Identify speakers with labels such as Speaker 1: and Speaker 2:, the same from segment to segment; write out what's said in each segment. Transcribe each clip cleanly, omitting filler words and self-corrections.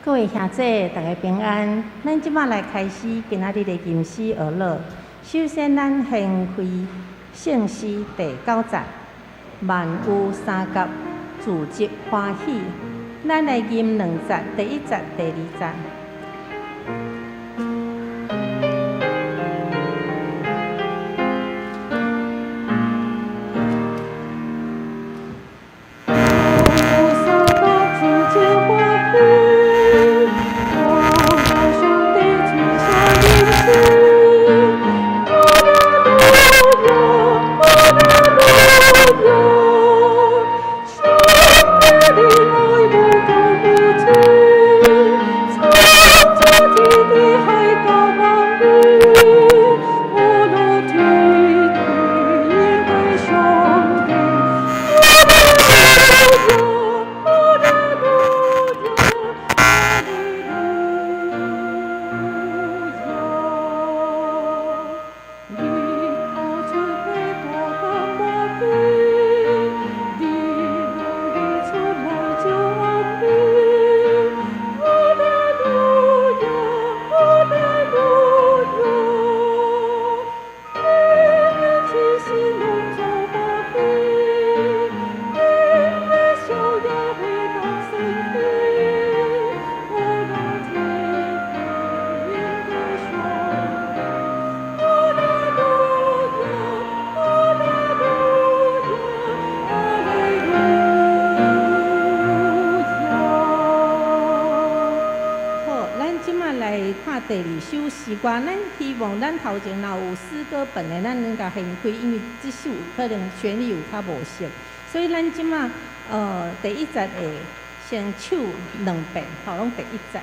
Speaker 1: 各位兄弟，大家平安。咱這擺來開始今仔日的吟詩學樂。首先，咱掀開聖詩第九節，萬有相佮，自得歡喜。咱來吟兩節，第一節、第二節。第二首詩歌，咱希望咱頭前若有詩歌本的，咱能共掀開，因為這首可能旋律有較無熟，所以咱這馬第一節會先唱兩遍，吼，攏第一節。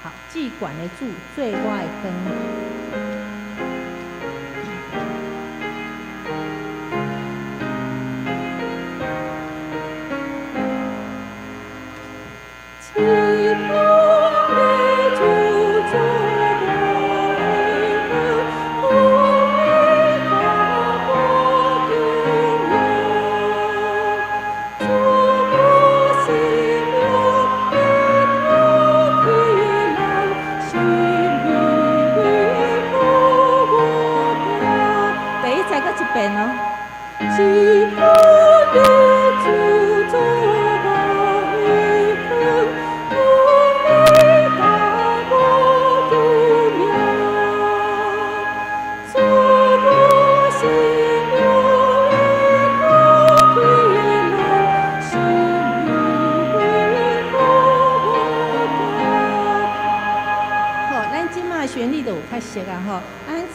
Speaker 1: 好，至懸的主做我的光。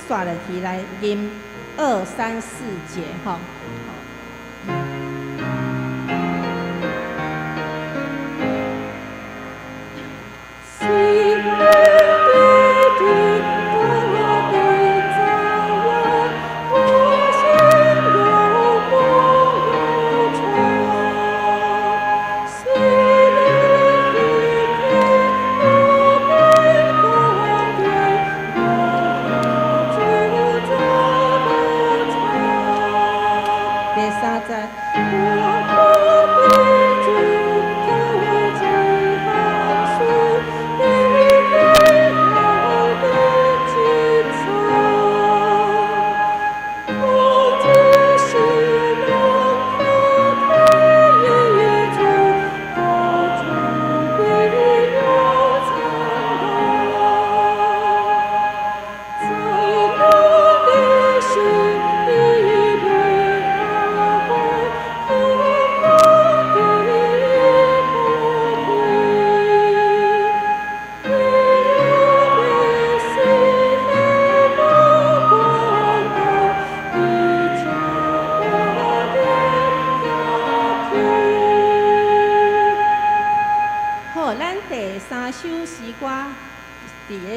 Speaker 1: 煞落去來吟二三四節，吼。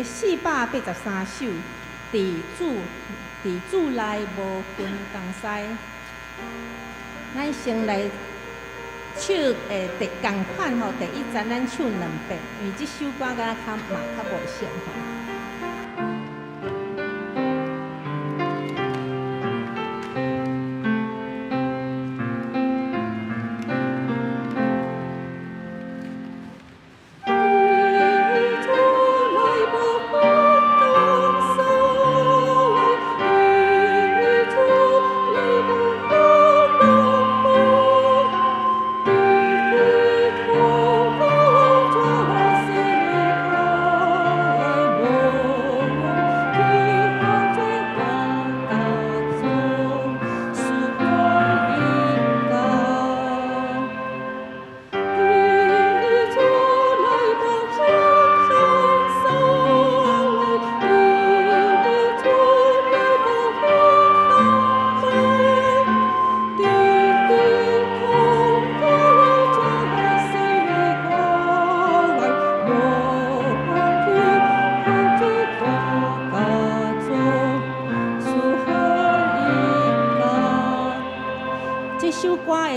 Speaker 1: 483首，佇主內無分東西。咱先來唱第仝款吼，第一節咱唱兩遍，因為這首歌敢若較嘛較無熟吼。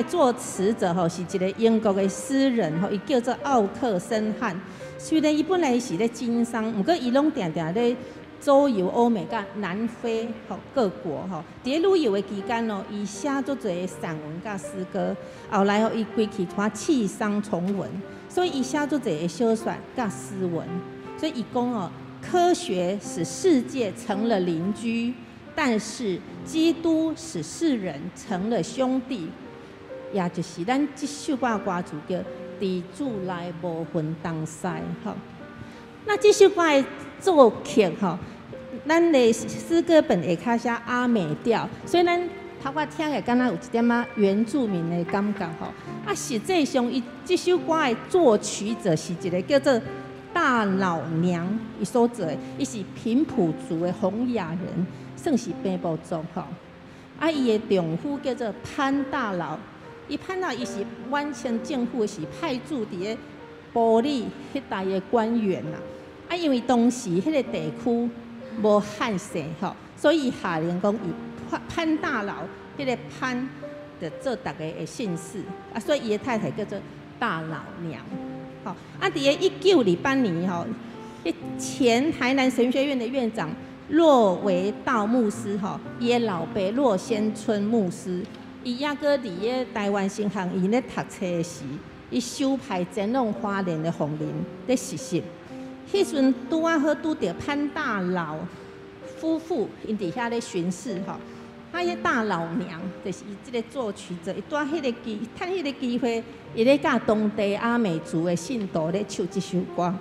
Speaker 1: 的作詞者吼是一个英國的詩人吼，伊叫做奧克森漢。雖然伊本來是咧經商，毋過伊攏定定咧周遊歐美佮南非吼各國吼。佇咧旅遊的期間哦，伊寫足濟散文佮詩歌。後來吼，伊規氣團棄商從文，所以伊寫足濟的小說佮詩文。所以伊講哦，科學使世界成了鄰居，但是基督使世人成了兄弟。也就是咱這首歌歌詞叫“佇主內無分東西”吼。那這首歌的作曲吼，咱的詩歌本下跤寫阿美調，所以咱頭拄聽起來敢若有一點仔原住民的感覺吼。啊，實際上伊這首歌的作曲者是一個叫做大老娘，伊所做的，伊是平埔族的洪雅人，算是平埔族吼。啊，伊的丈夫叫做潘大老。伊潘大伊是晚清政府是派駐佇咧埔里彼帶的官員啦。啊，因為當時彼个地區無漢姓吼，所以下令講以潘潘大老彼个潘就做逐个的姓氏。啊，所以伊的太太叫做大老娘。吼，啊，佇咧1928年吼，前台南神學院的院長駱維道牧師吼，伊的老爸駱先春牧師。伊猶閣佇咧台灣神學院咧讀冊時，伊受派前往花蓮的鳳林咧實習。彼陣拄仔好拄著潘大老夫婦，𪜶佇遐咧巡視吼。啊，彼大老娘就是伊這个作曲者，伊拄彼个機，趁彼个機會，伊咧佮當地阿美族的信徒咧唱這首歌。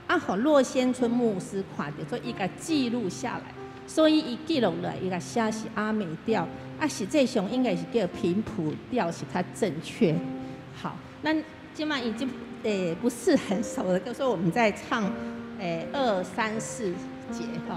Speaker 1: 啊，予駱先春牧師看著，所以伊共記錄下來。所以伊記錄落來，伊共寫是阿美調，啊，實際上應該是叫平埔調是較正確。好，咱這擺已經不是很熟的，就說我們在唱二三四節吼。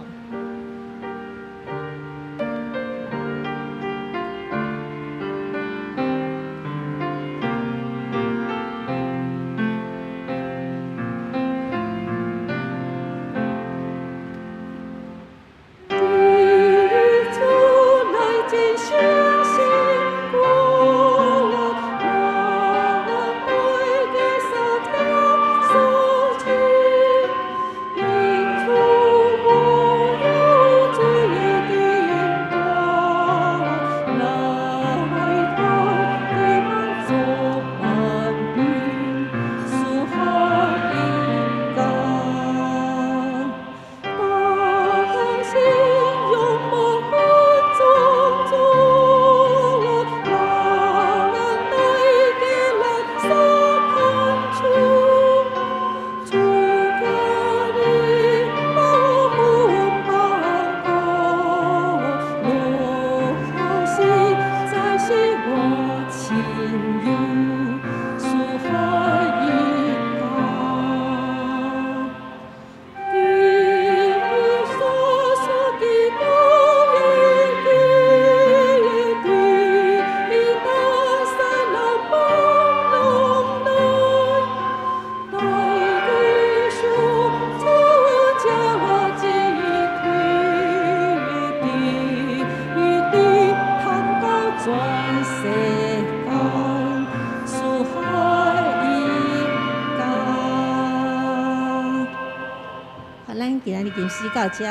Speaker 1: 咱今仔日吟詩到遮。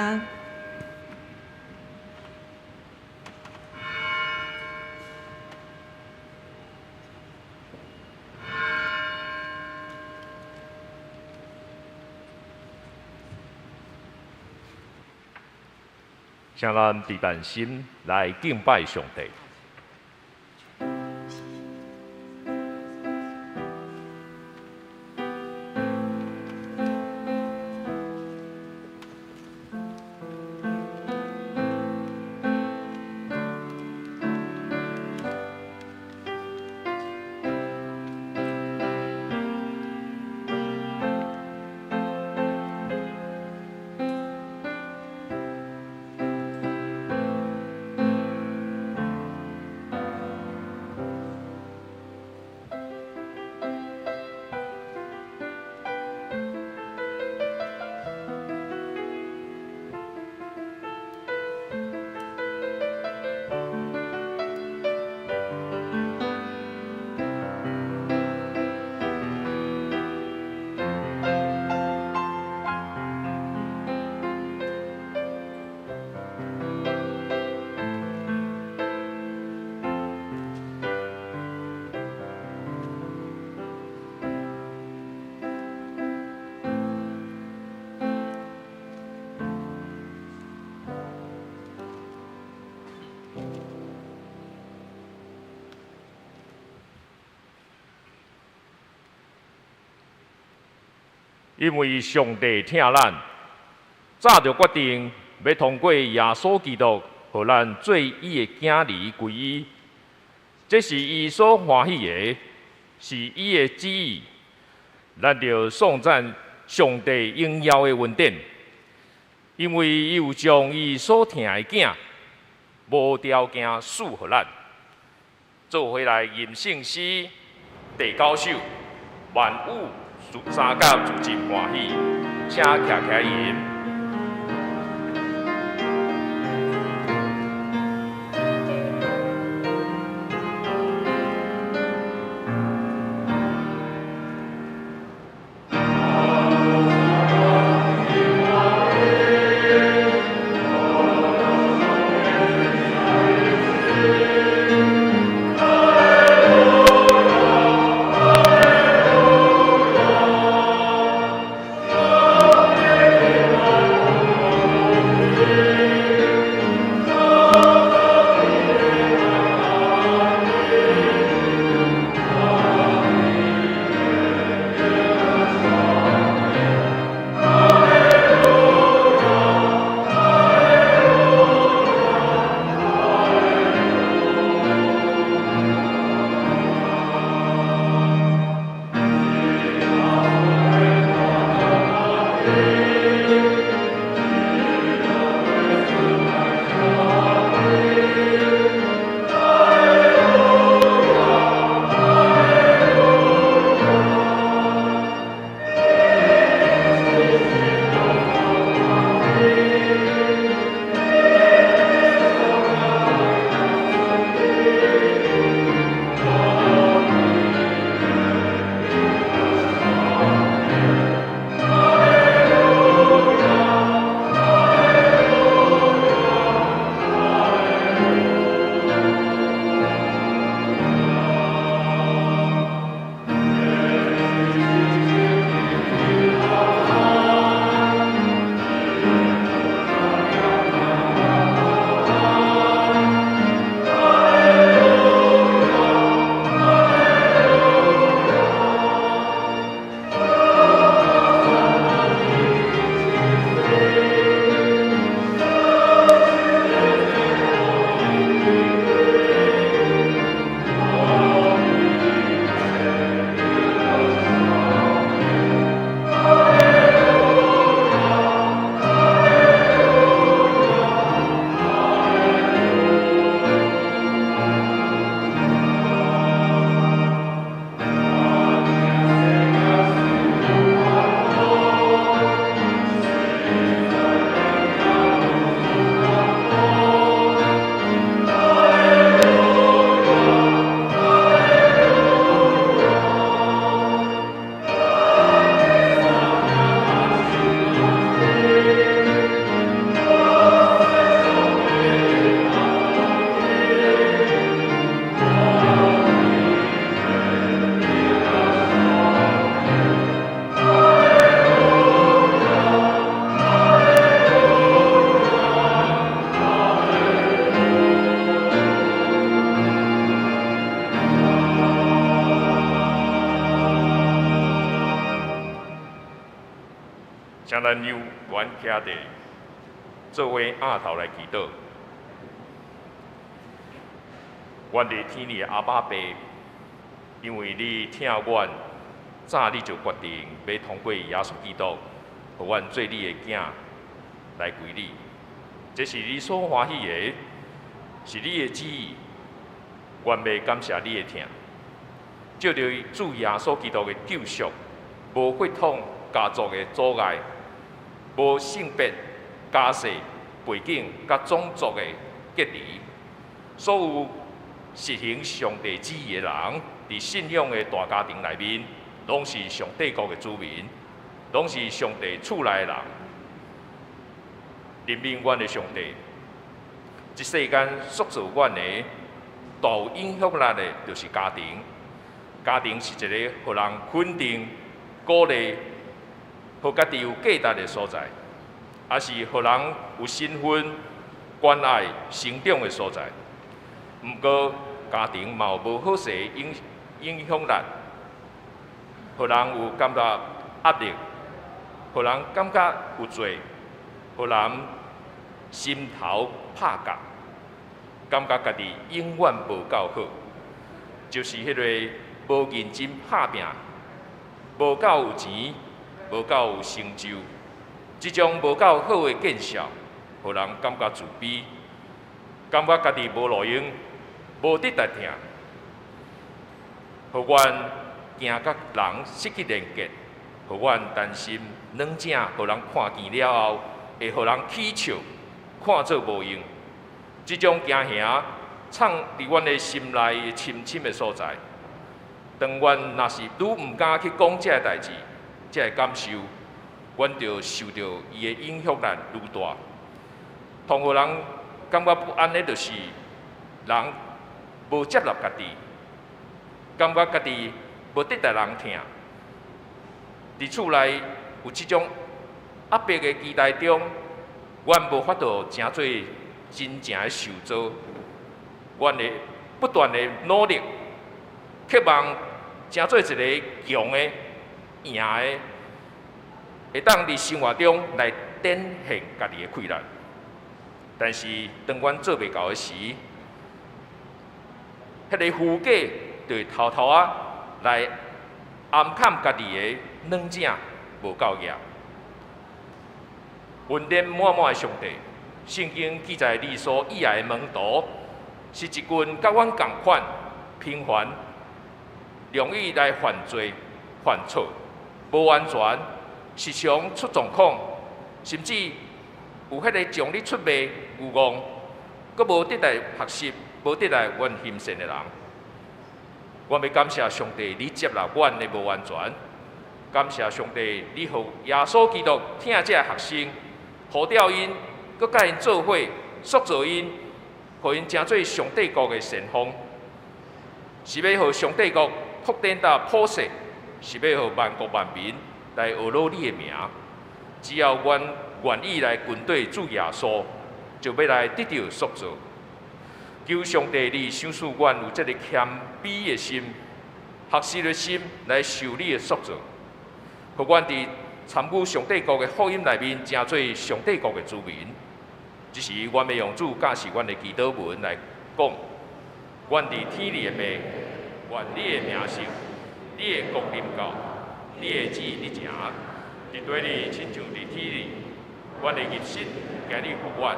Speaker 2: 請咱閉萬心來敬拜上帝。因為上帝疼咱，早就決定欲通過耶穌基督，予咱做伊的囝兒歸伊。這是伊所歡喜的，是伊的旨意。咱著頌讚上帝榮耀的恩典，因為伊有將伊所疼的囝無條件賜予咱。做伙來吟聖詩第九首，萬有三甲自真歡喜，請徛起來吟。請咱有緣徛佇做伙額頭來祈禱。阮佇天裡的阿爸父，因為你疼阮，早你就決定欲通過耶穌基督，予阮做你的囝來歸你。這是你所歡喜的，是你的旨意。阮欲感謝你的疼，藉著主耶穌基督的救贖，無血統家族的阻礙，無性別、家世、背景佮種族的隔離，所有實行上帝旨意的人，佇信仰的大家庭內面，攏是上帝國的子民，攏是上帝厝內的人。憐憫阮的上帝，這世間塑造阮的大有影響力的，就是家庭。家庭是一個予人肯定、鼓勵、予家己有價值的所在，也是予人有身份、關愛、成長的所在。毋過，家庭嘛有無好勢影響力，予人有感覺壓力、予人感覺有罪，予人心頭拍結，感覺家己永遠無夠好，就是彼个無認真拍拚，無夠有錢，無夠有成就，這種無夠好的見笑，予人感覺自卑，感覺家己無路用，無得代疼，予阮驚佮人失去連結，予阮擔心軟正，予人看見了後，會予人取笑，看做無用。這種驚嚇藏佇阮的心內深深的所在。當阮若是愈毋敢去講這个代誌，這个感受，阮就受著伊的影響力愈大。通予人感覺不安的，就是人無接納家己，感覺家己無得待人疼。佇厝內有這種壓迫的期待中，阮無法度成做真正的受造。阮會不斷的努力，渴望成做一个強的、贏的，會當佇生活中來展現家己的氣力。但是當阮做袂到的時，彼个虛假就會偷偷仔來暗崁家己的軟正無夠額。恩典滿滿的上帝，聖經記載你所以愛的門徒，是一群佮阮仝款平凡、容易來犯罪、犯錯、無完全、時常出狀況，甚至有彼个將你出賣慾望，閣無得來學習、無得來阮行善的人。我欲感謝上帝，你接納阮的無完全；感謝上帝，你予耶穌基督疼這个學生，呼召𪜶，閣佮𪜶做伙，塑造𪜶，予𪜶成做上帝國的先鋒，是欲予上帝國擴展到普世，是欲予萬國萬民來學老你的名。只要阮願意來跟綴主耶穌，就欲來得著塑造。求上帝，你賞賜阮有這个謙卑的心、學習的心來受你的塑造，予阮佇參與上帝國的福音內面，成做上帝國的子民。這時，阮欲用主教示阮的祈禱文來講：阮佇天裡的父，願你的名聖，你的國臨到，你的旨意行，佇地裡親像佇天裡。阮的入息，今日予阮，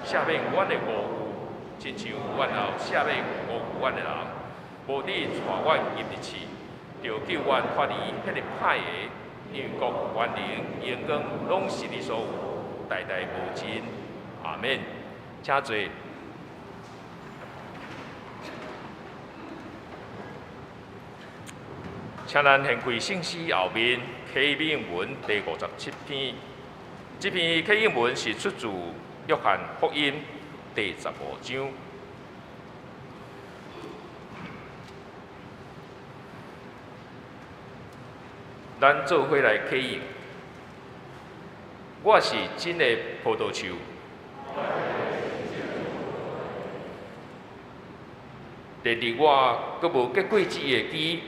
Speaker 2: 赦免阮的過誤，親像阮也赦免辜負阮的人。無你帶阮入去試，著救阮脫離彼个歹的，因為國、權能、榮光，攏是你所有，代代無盡。阿們。請坐。請咱掀開聖詩後面啟應文第57篇。這篇啟應文是出自約翰福音第15章。咱做伙來啟應。我是真的葡萄樹。連佇我閣無結果子的枝，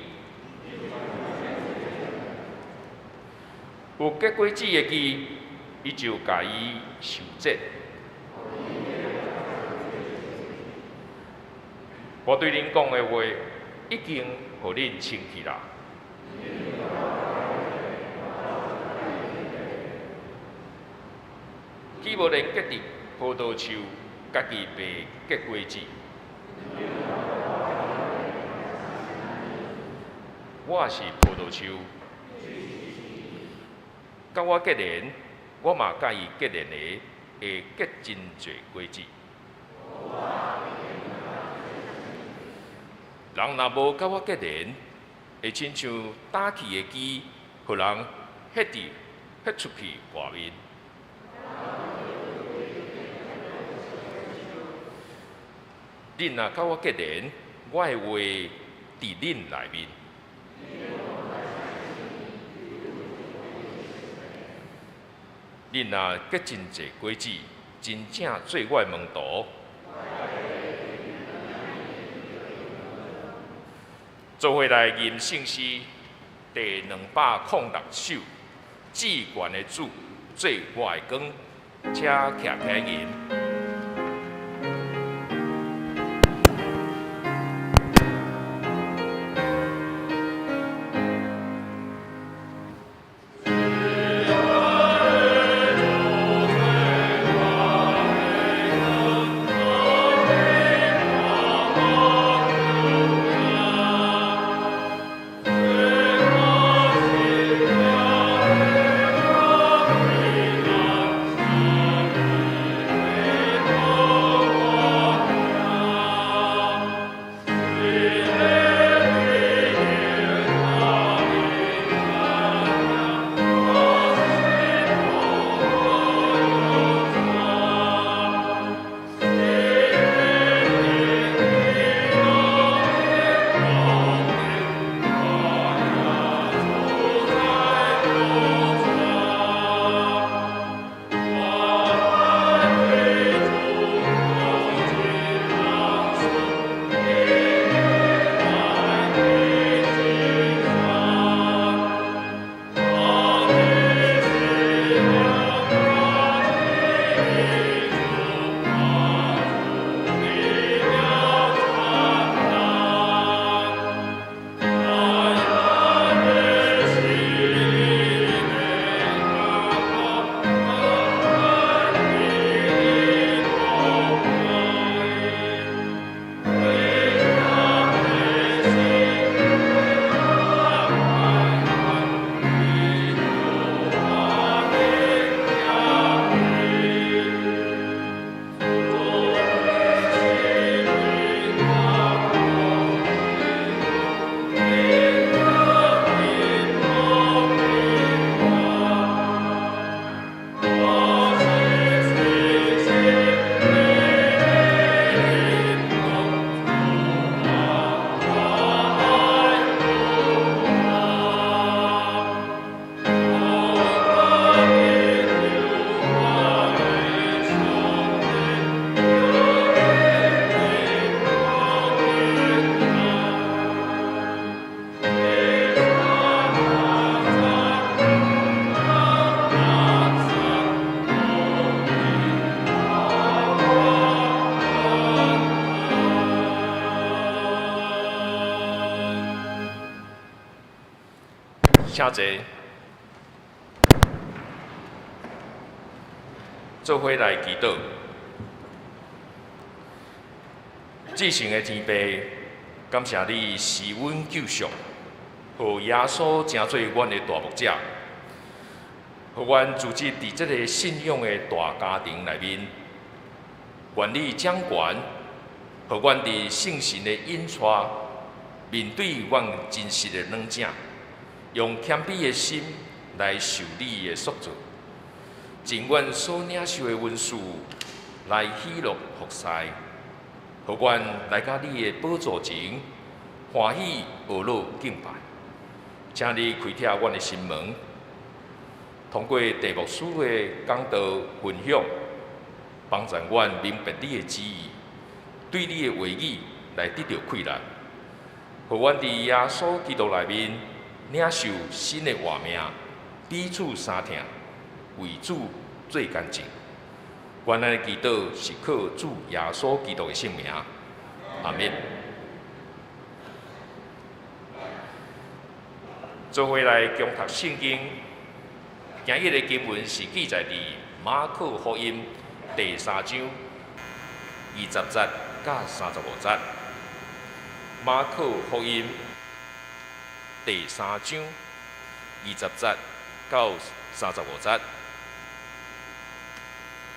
Speaker 2: 有結果子的枝，伊就共伊修剪。我對恁講的話，已經予恁清氣啦。既無能結佇葡萄樹，家己袂結果子。我是葡萄樹，佮我結連，我嘛佮伊結連的，會結真濟果子。人若無佮我結連，會親像焦去的枝，予人彼佇彼出去外面。恁若佮我結連，我的話佇恁內面。恁若結真濟果子，真正做我的門徒。做伙來吟聖詩第206首。至懸的主做我的光，請徛起來吟。請坐，做伙來祈禱。至聖的天父，感謝你賜阮救贖，予耶穌成做阮的大牧者，予阮組織佇這个信仰的大家庭內面，願你掌權，予阮佇聖神的引帶，面對阮真實的軟正，用謙卑的心來受你的塑造，盡阮所領受的恩賜來喜樂服侍，予阮來到你的寶座前，歡喜樂樂敬拜。請你開啟阮的心門，通過鄭牧師的講道分享，幫助阮明白你的旨意，對你的話語來得著氣力，予阮佇耶穌基督內面領受新的活命，彼此相疼，為主做見證。阮按呢祈禱是靠主耶穌基督的聖名，阿們。做伙來共讀聖經，今日的經文是記載佇馬可福音第三章20節到35節。馬可福音第三章20節到35節，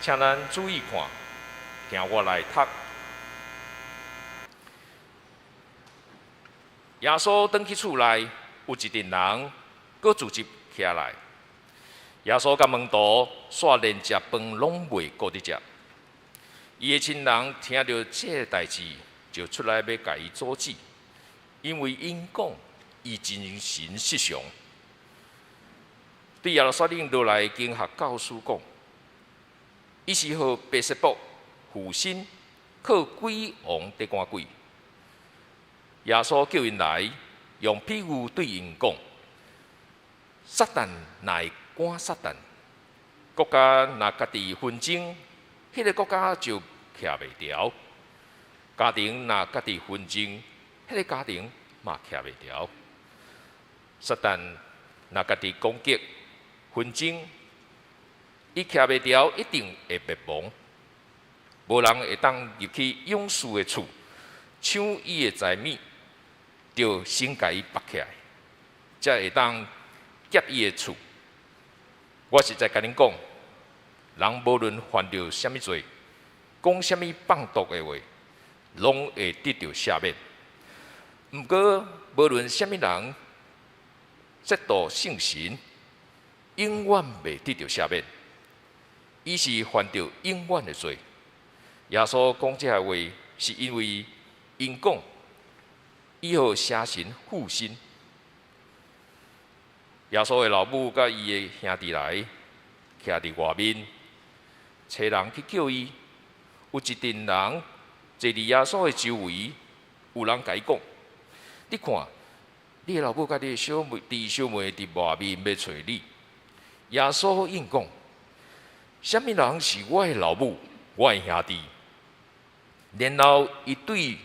Speaker 2: 請咱注意看，聽我來讀。耶穌轉去厝內，有一陣人閣聚集起來。耶穌佮門徒煞連食飯攏袂顧得食。伊的親人聽著這个代誌，就出來欲共伊阻止，因為𪜶講伊精神失常。對耶路撒冷落來經學教師講，伊是予別西卜附身，靠鬼王佇趕鬼。耶穌叫𪜶來，用比喻對𪜶講：撒旦若會趕撒旦。國家若家己紛爭，彼個國家就徛袂牢；家庭若家己紛爭，彼個家庭嘛徛袂牢。撒旦若家己攻擊紛爭，伊徛袂牢，一定會滅亡。無人會當入去勇士的厝，搶伊的財物，著先共伊縛起來，才會當劫伊的厝。我實在共恁講，人無論犯著啥物罪，講啥物放蕩的話，攏會得著赦免。毋過，無論啥物人嫉妒聖神，永遠袂得著赦免。伊是犯著永遠的罪。耶穌講這个話，是因為𪜶講，伊予邪神附身。耶穌的老母佮伊的兄弟來，徛佇外面，差人去叫伊。有一陣人坐佇耶穌的周圍，有人共伊講：你看，你的老母佮你的小妹、弟小妹佇外面欲揣你。耶穌應講：啥物人是我的老母、我的兄弟？然後伊對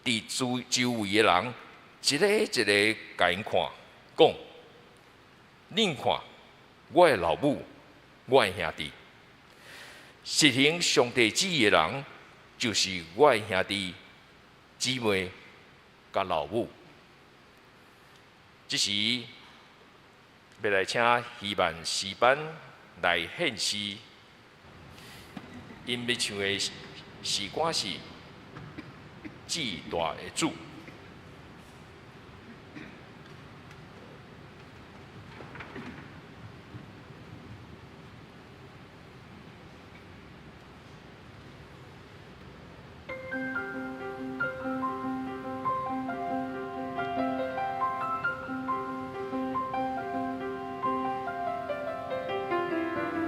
Speaker 2: 佇周周圍的人，一个一个共𪜶看，講：恁看，我的老母，我的兄弟。實行上帝旨意的人，就是我的兄弟、姊妹佮老母。這時，欲來請希曼詩班來獻詩，𪜶欲唱的詩歌是《至大的主》。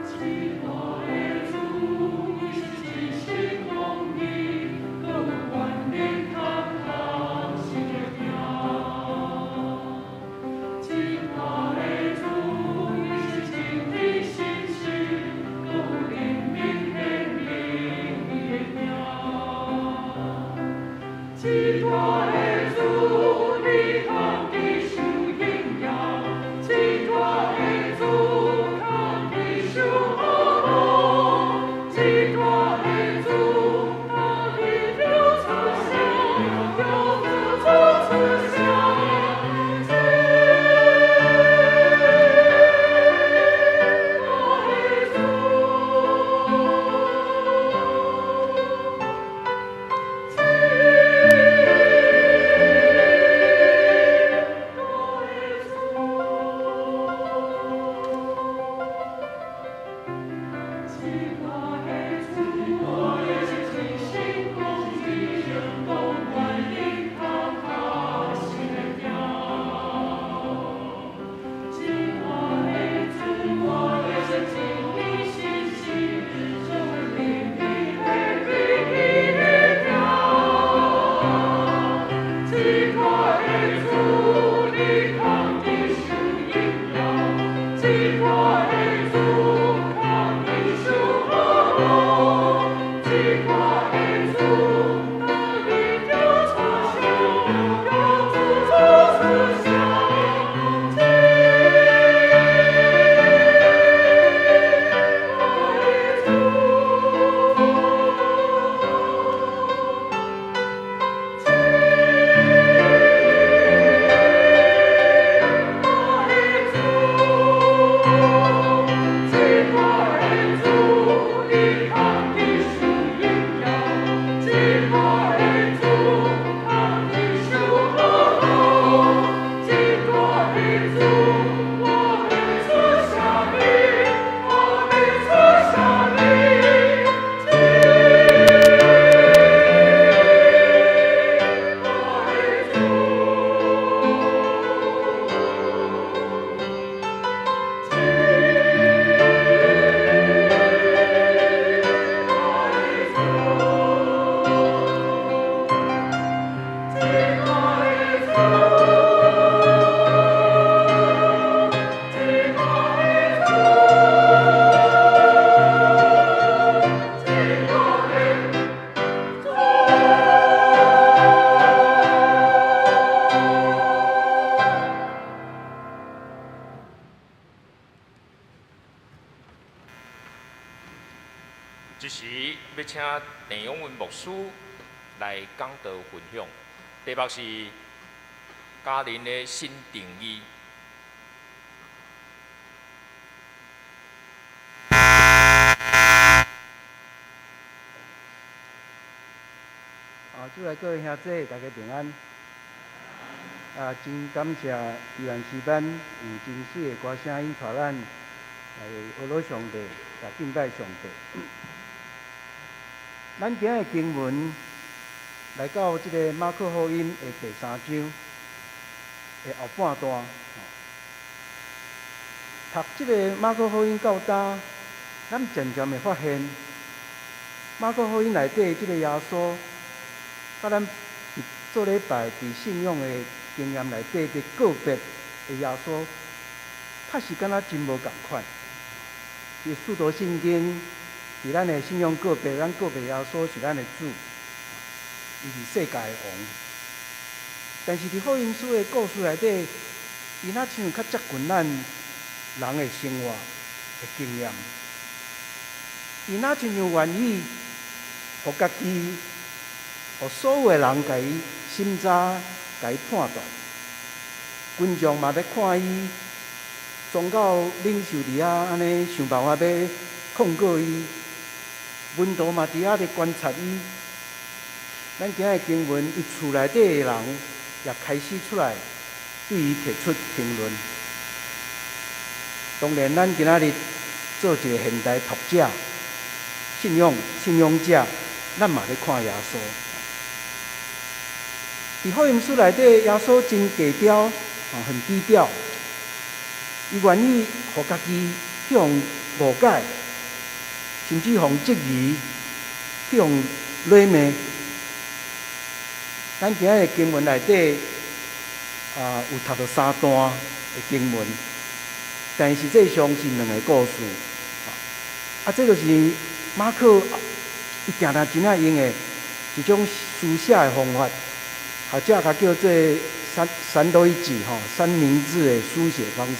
Speaker 3: 至大的主，你是真實公義，閣有權能通看。
Speaker 2: 欲請鄭永文牧師來講道分享，題目是家人的新定義。
Speaker 4: 啊，主內各位兄弟，大家平安。啊，真感謝宜蘭詩班用真媠的歌聲音帶咱來學老上帝，來敬拜上帝。咱今日經文來到這個馬可福音的第三章的後半段。讀這個馬可福音到今，咱漸漸會發現，馬可福音內底這個耶穌，佮咱做禮拜佇信仰的經驗內底佇告別的耶穌，確實敢若真無仝款。佇使徒信經，佇咱的信仰告別，咱告別耶穌是咱的主，伊是世界的王。但是佇福音書的故事內底，伊若親像較接近咱人的生活的經驗，伊若親像願意予家己，予所有的人共伊審查、共伊判斷，群眾嘛欲看伊，宗教領袖佇遐按呢想辦法欲控告伊，門徒嘛佇遐咧觀察伊。咱今日經文，伊厝內底的人也開始出來對伊提出評論。當然，咱今仔日做一個現代讀者、信仰者，咱嘛咧看耶穌。佇福音書內底，耶穌真低調，很低調。伊願意予家己去予誤解，甚至予質疑，去予詈罵。咱今日經文內底啊，有讀著三段的經文，但實際上是兩个故事。啊，這就是馬可伊定定真愛用的一種書寫的方法，或者共叫做三多一子吼，三明治的書寫方式。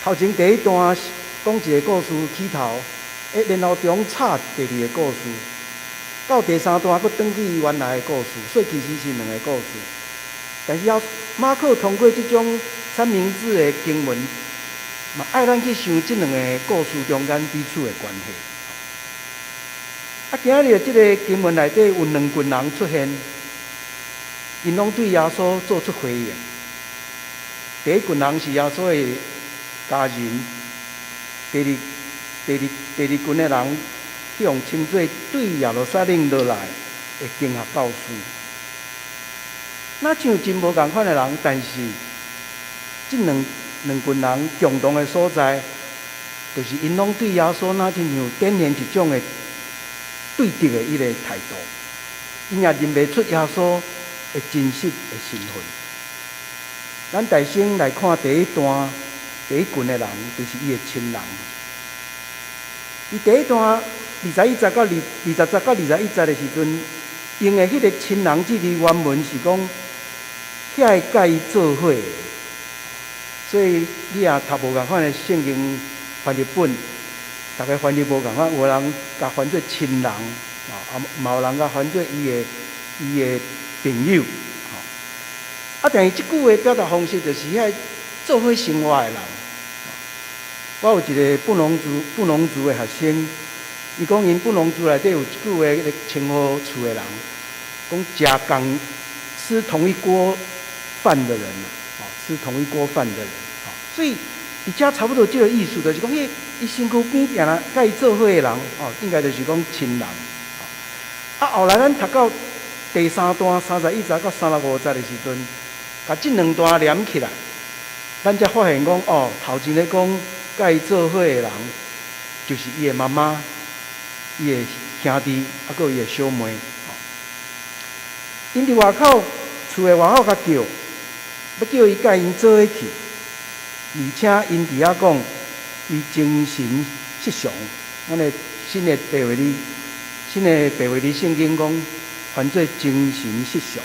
Speaker 4: 頭前第一段講一个故事起頭，然後中插第二个故事，到第三段閣轉去原來的故事，所以其實是兩个故事。但是馬可通過這種三明治的經文，嘛愛咱去想這兩个故事中間彼此的關係。啊，今日這个經文內底有兩群人出現，𪜶攏對耶穌做出回應。第一群人是耶穌的家人，第二群的人去予稱做對耶路撒冷落來的經學教師。若像真無仝款的人，但是這兩群人共同的所在，就是𪜶攏對耶穌若親像展現一種的對敵的彼个態度，𪜶也認袂出耶穌的真實的身份。咱大先來看第一段，第一群的人，就是伊的親人。伊第一段21節到20節到21節的時陣，用的彼个親人這字原文是講，遐个佮伊做伙的。所以你若讀無仝款的聖經翻譯本，逐个翻譯無仝款，有人共翻做親人，啊，嘛有人共翻做伊的朋友。啊，但是這句話表達方式就是遐做伙生活的人。我有一个布農族的學生，伊講𪜶布農族內底有一句話咧稱呼厝的人，講食仝吃同一鍋飯的人，吃同一鍋飯的人，所以佇遮差不多這个意思，就是講，彼伊身軀邊定定佮伊做伙的人，應該就是講親人。啊，後來咱讀到第三段31節到35節的時陣，共這兩段連起來，咱才發現講，哦，頭前咧講佮伊做伙的人，就是伊的媽媽、伊的兄弟，啊，閣伊的小妹。𪜶佇外口，厝的外口共叫，欲叫伊佮𪜶做伙去，而且𪜶佇遐講，伊精神失常。咱的新的白話字聖經講，翻做精神失常。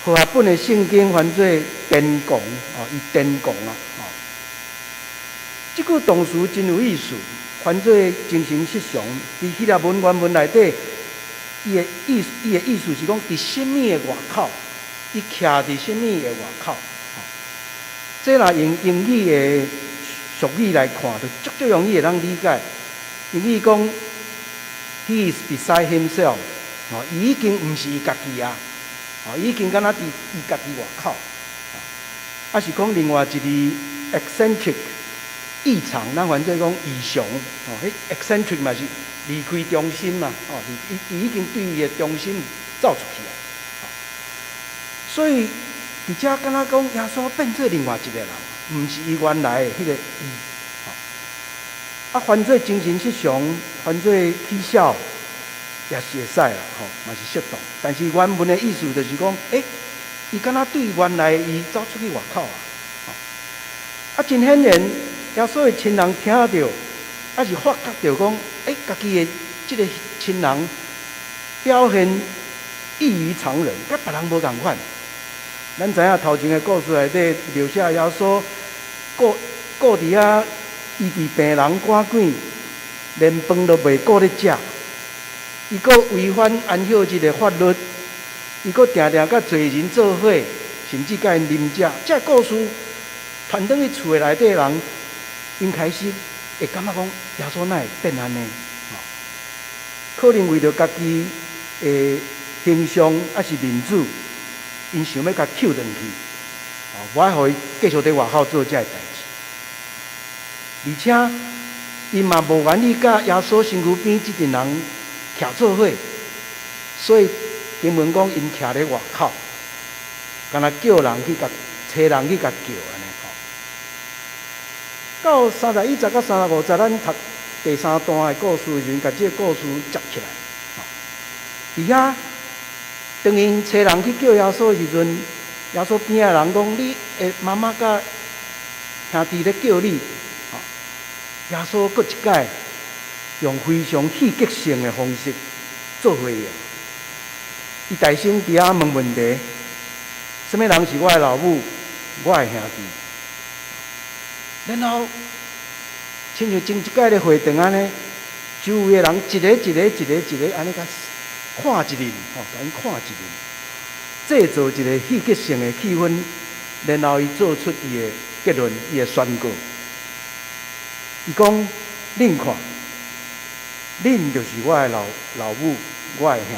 Speaker 4: 和合本的聖經翻做癲狂，哦，伊癲狂啊，哦。這句動詞真有意思，翻做精神失常，佇希臘文原文內底，伊的意思是講，佇啥物的外口，伊徛佇啥物的外口。這若用英語的俗語來看，就足足容易會當理解。英語講，He is beside himself，哦，伊已經毋是伊家己啊，哦，伊已經敢若佇伊家己外口。啊是講另外一字 eccentric，異常，咱翻做講異常，哦，彼 eccentric 嘛是離開中心嘛，哦，伊已經對伊的中心走出去啊。所以佇遮敢若講耶穌變做另外一個人，毋是伊原來的彼個伊。啊，翻做精神失常，翻做起痟，也是會使啦，吼，嘛是適當。但是原文的意思就是講，伊敢若對原來伊走出去外口啊，啊，真顯然，耶穌的親人聽著，抑是發覺著講，家己的這個親人表現異於常人，佮別人無仝款。咱知影頭前的故事內底描寫耶穌顧顧佇遐醫治病人趕鬼，連飯都袂顧咧食，伊閣違反安息日的法律，伊閣定定佮罪人做伙，甚至佮𪜶啉食。這個故事傳轉去厝的內底人，𪜶開始會感覺講耶穌哪會變按呢？可能為著家己的形象抑是面子，𪜶想欲共抾轉去，哦，無愛予伊繼續佇外口做這个代誌。而且，𪜶嘛無願意佮耶穌身軀邊這陣人徛做伙，所以經文講𪜶徛咧外口，敢若叫人去共揣人去共叫按呢吼。到31節到35節，咱讀第三段的故事的時陣，共這个故事接起來。佇遐，當𪜶揣人去叫耶穌的時陣，耶穌邊仔的人講：“你的媽媽佮兄弟咧叫你。”耶穌閣一擺用非常戲劇性的方式做回應。伊大聲佇遐問問題：啥物人是我的老母，我的兄弟？然後，親像前一擺咧會堂按呢，周圍的人一个一个一個一個按呢共看一輪，吼，共𪜶看一輪，製造一個戲劇性的氣氛，然後伊做出伊的結論，伊的宣告。伊講：恁看，恁就是我的老老母，我的兄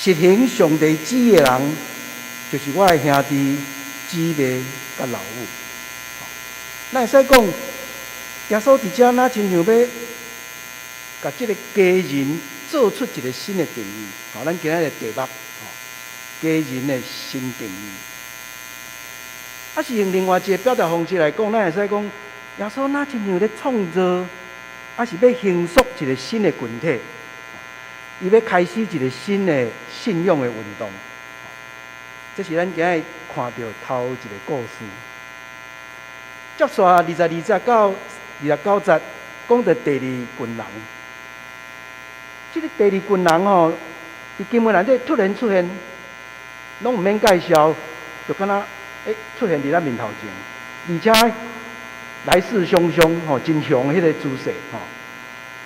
Speaker 4: 弟。實行上帝旨意的人，就是我的兄弟、姊妹佮老母。咱會使講，耶穌佇遮若親像欲共這个家人做出一個新的定義。好，咱今仔日的題目，家人的新定義。抑是用另外一個表達方式來講，咱會使講，耶穌若親像咧創造，抑是欲形塑一個新的群體，伊欲開始一個新的信仰的運動。這是咱今仔日看著頭一个故事。接續22節到29節，講著第二群人。這个第二群人吼，佇經文內底突然出現，攏毋免介紹，就敢若出現佇咱面頭前，而且來勢洶洶吼，真雄彼个姿勢吼。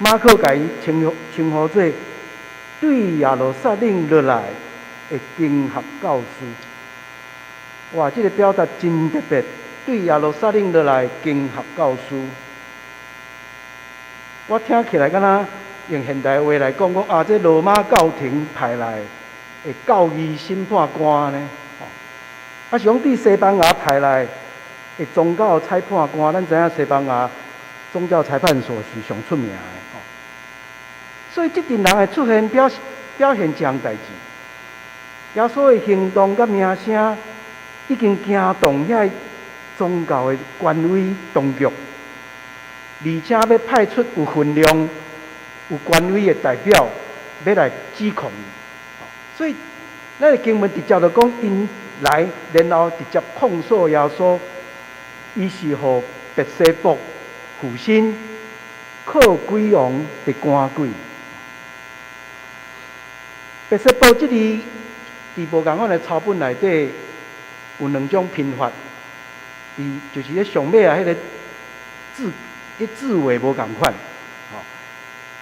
Speaker 4: 馬可共伊稱呼做對耶路撒冷落來的經學教師。哇，這个表達真特別，對耶路撒冷落來經學教師。我聽起來敢若用現代話來講，講啊，這羅馬教廷派來的教義審判官呢，吼，抑是講對西班牙派來的宗教裁判官。咱知影西班牙宗教裁判所是上出名的，吼。所以這陣人的出現表現一項代誌。耶穌的行動佮名聲已經驚動遐宗教的權威當局，而且欲派出有分量、有權威的代表，欲來指控伊。所以，咱的經文直接就講，𪜶來，然後直接控訴耶穌，伊是予別西卜附身，靠鬼王佇趕鬼。別西卜這字，佇無仝款的抄本內底有兩種拼法，佇就是咧上尾仔彼个字伊字尾無仝款，吼，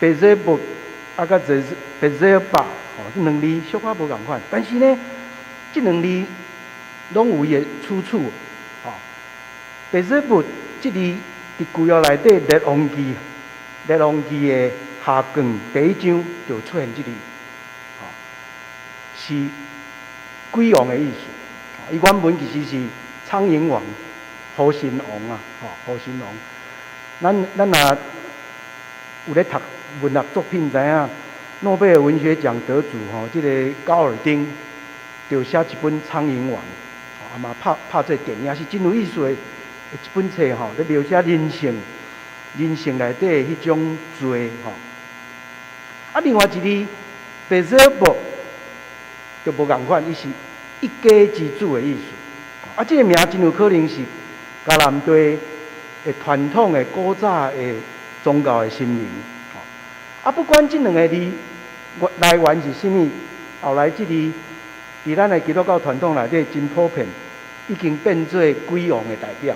Speaker 4: 別ゼブ啊，佮別ゼ巴，吼，這兩字小可無仝款，但是呢，這兩字攏有伊的出處，吼。別ゼブ這字佇舊約內底列王記，列王記的下卷第一章就出現這字，吼，是鬼王的意思。伊原文其實是蒼蠅王、虎神王啊，吼，虎神王。咱若有咧讀文學作品，知影諾貝爾文學獎得主吼，這个高爾丁就寫一本《蒼蠅王》，啊嘛拍拍做電影，是真有意思的一本冊吼，咧描寫人性內底的彼種罪吼。啊，另外一字別ゼブ就無仝款，伊是一家之主的意思。啊，這个名真有可能是迦南地的傳統的古早的宗教的神明。啊，不管這兩个字來源是啥物，後來這字佇咱的基督教傳統內底真普遍，已經變做鬼王的代表。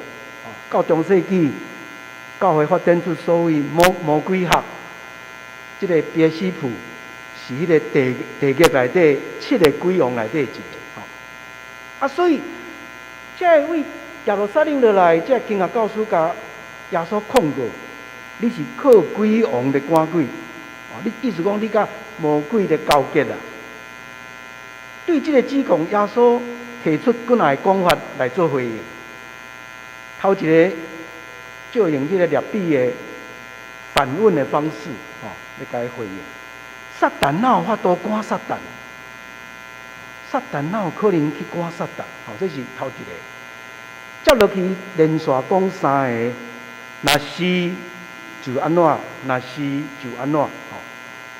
Speaker 4: 到中世紀，教會發展出所謂魔鬼學，這个別西卜是彼个地獄內底七个鬼王內底一个。啊，所以這个位耶路撒冷落來，這个經學教師共耶穌控告，你是靠鬼王咧趕鬼，哦，你意思講你佮魔鬼咧勾結啊？對這个指控，耶穌提出幾若个講法來做回應。頭一个，就用這个類比的反問的方式，吼，來共伊回應。撒旦哪有法度趕撒旦？撒旦哪有可能去趕撒旦？吼，這是頭一个。接落去連續講三个，若是就按怎，若是就按怎，吼。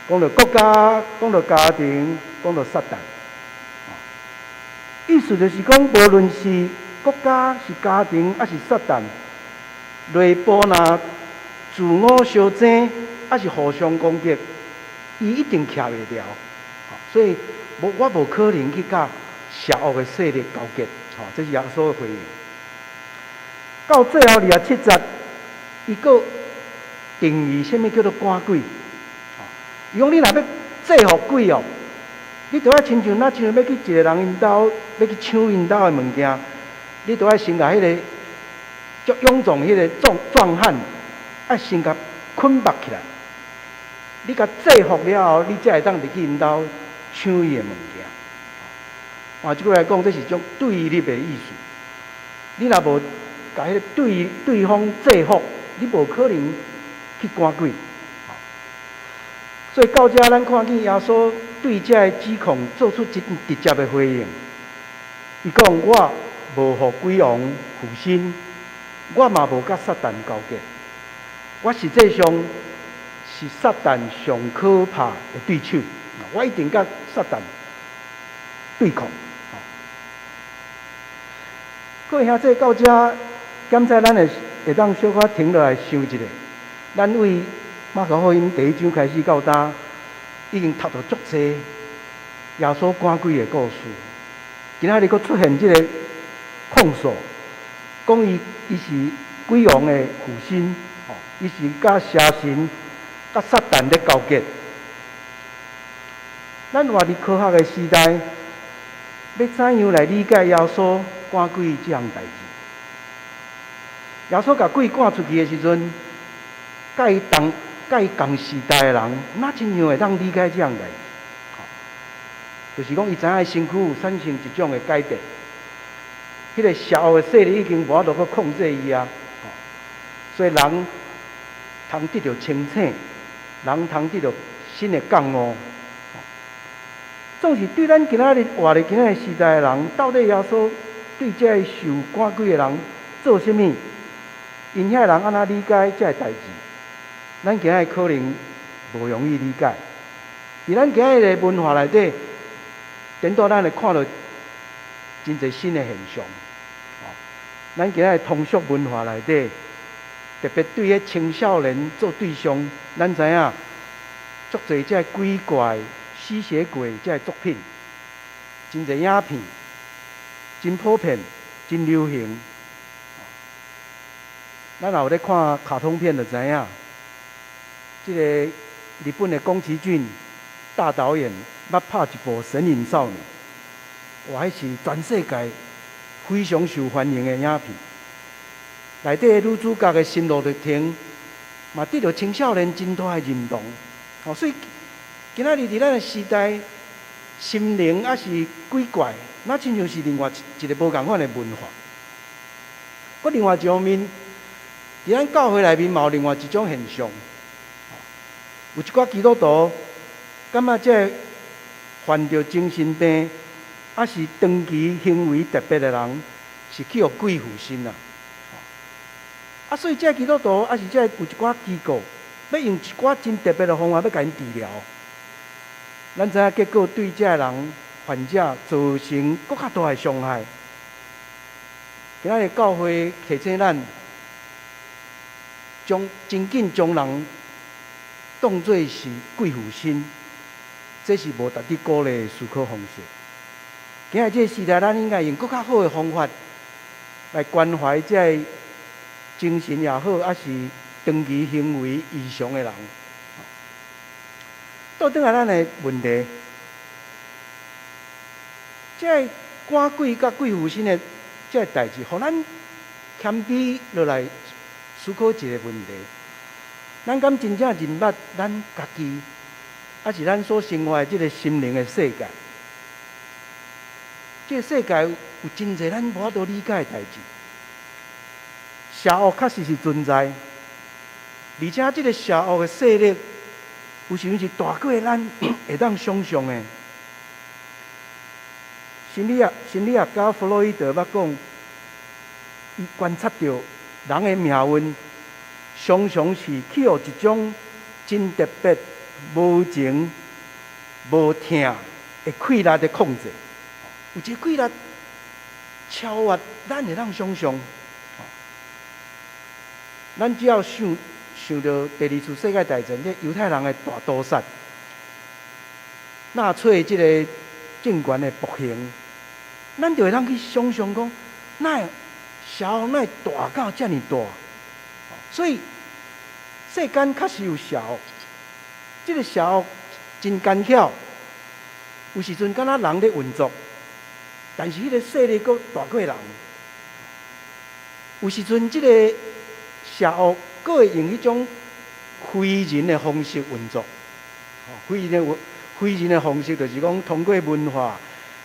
Speaker 4: 講著國家，講著家庭，講著撒旦。意思就是講，無論是國家、是家庭，抑是撒旦，內部若自我相爭，抑是互相攻擊，伊一定徛袂牢。所以無我無可能去佮邪惡的勢力勾結。吼，這是耶穌的回應。到最後27節，伊閣定義啥物叫做趕鬼。伊講你若欲制伏鬼哦，你著愛親像若像欲去一个人𪜶兜，欲去搶𪜶兜的物件，你著愛先共彼个足勇壯彼个壯漢，愛先共捆縛起來。你共制伏了後，你才會當入去𪜶兜搶伊的物件。換一句來講，這是種對立的意思。你若無共彼个對方制服，你無可能去趕鬼。所以到這，咱看見耶穌對這个指控做出真直接的回應。伊講：我無予鬼王附身，我嘛無佮撒旦勾結。我實際上是撒旦上可怕的對手，我一定佮撒旦對抗。各位兄弟，到這，檢查咱會當小可停落來想一下，咱對馬可福音第一章開始到今，已經讀著足濟耶穌趕鬼的故事。今仔日閣出現這个控訴，講伊是鬼王的附身，吼，伊是佮邪神、佮撒旦咧勾結。咱活佇科學的時代，欲怎樣來理解耶穌趕鬼這項代誌？耶穌共鬼趕出去的時陣，佮伊仝時代的人，哪親像會當理解這項代誌？就是講，伊知影伊身軀有產生一種的改變，彼个邪惡的勢力已經無法度閣控制伊啊！所以人通得著清醒，人通得著新的覺悟。總是對咱今仔日活佇今仔日時代的人，到底耶穌對這个受趕鬼的人做啥物？𪜶遐人按怎理解這个代誌？咱今仔日可能無容易理解。佇咱今仔日的文化內底，顛倒咱會看著真濟新的現象。咱今仔日通俗文化內底，特別對彼青少年做對象，咱知影足濟這个鬼怪、吸血鬼這个作品，真濟影片，真普遍，真流行。咱若有咧看卡通片就知影，這个日本的宮崎駿大導演捌拍一部《神隱少女》，哇！彼是全世界非常受歡迎的影片。內底女主角的心路歷程，嘛得著青少年真大的認同。哦，所以今仔日佇咱的時代，心靈抑是鬼怪，若親像是另外一個無仝款的文化。閣另外一方面，佇咱教會內面嘛有另外一種現象，有一寡基督徒感覺這个患著精神病，抑是長期行為特別的人，是去予鬼附身啊！啊，所以這个基督徒，抑是這个有一寡機構，欲用一寡真特別的方法，欲共𪜶治療。咱知影結果對這个人患者造成閣較大的傷害。今仔日教會提醒咱，將真緊將人當做是鬼附身，這是無值得鼓勵的思考方式。今仔這个時代，咱應該用閣較好的方法來關懷這个精神也好，抑是長期行為異常的人。倒轉來咱的問題，這个趕鬼佮鬼附身的這个代誌，予咱謙卑落來思考一個問題：咱敢真正認捌咱家己，抑是咱所生活的這个心靈的世界？這个世界有真濟咱無法度理解的代誌。邪惡確實是存在，而且這个邪惡的勢力，有時陣是大過咱會當想像的。心理學家弗洛伊德捌講，伊觀察著人的命運，常常是去予一種真特別、無情、無疼的氣力佇控制。有一个氣力超越咱會當想像。咱只要想想著第二次世界大戰，這猶太人的大屠殺，納粹這个政權的暴行，咱就會當去想像講，哪會邪惡哪會大到遮爾大？所以世間確實有邪惡，這个邪惡真奸巧，有時陣敢若人咧運作，但是彼个勢力閣大過人。有時陣這个邪惡閣會用彼種非人的方式運作，非人的方式就是講通過文化、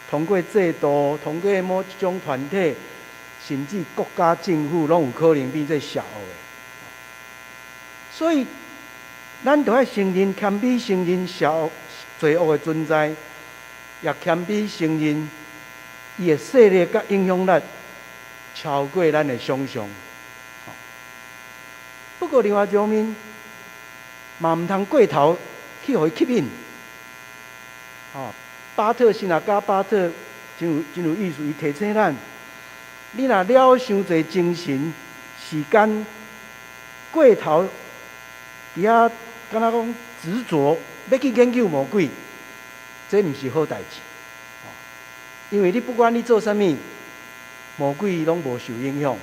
Speaker 4: 通過制度、通過某一種團體，甚至國家政府，攏有可能變做邪惡的。所以，咱著愛承認謙卑承認邪惡罪惡的存在，也謙卑承認伊的勢力佮影響力超過咱的想像。不過另外一方面，嘛毋通過頭去予伊吸引。哦，巴特神學家巴特真有意思，伊提醒咱：你若了傷濟精神時間過頭，佇遐敢若講執著欲去研究魔鬼，這毋是好代誌。因為你不管你做啥物，魔鬼攏無受影響。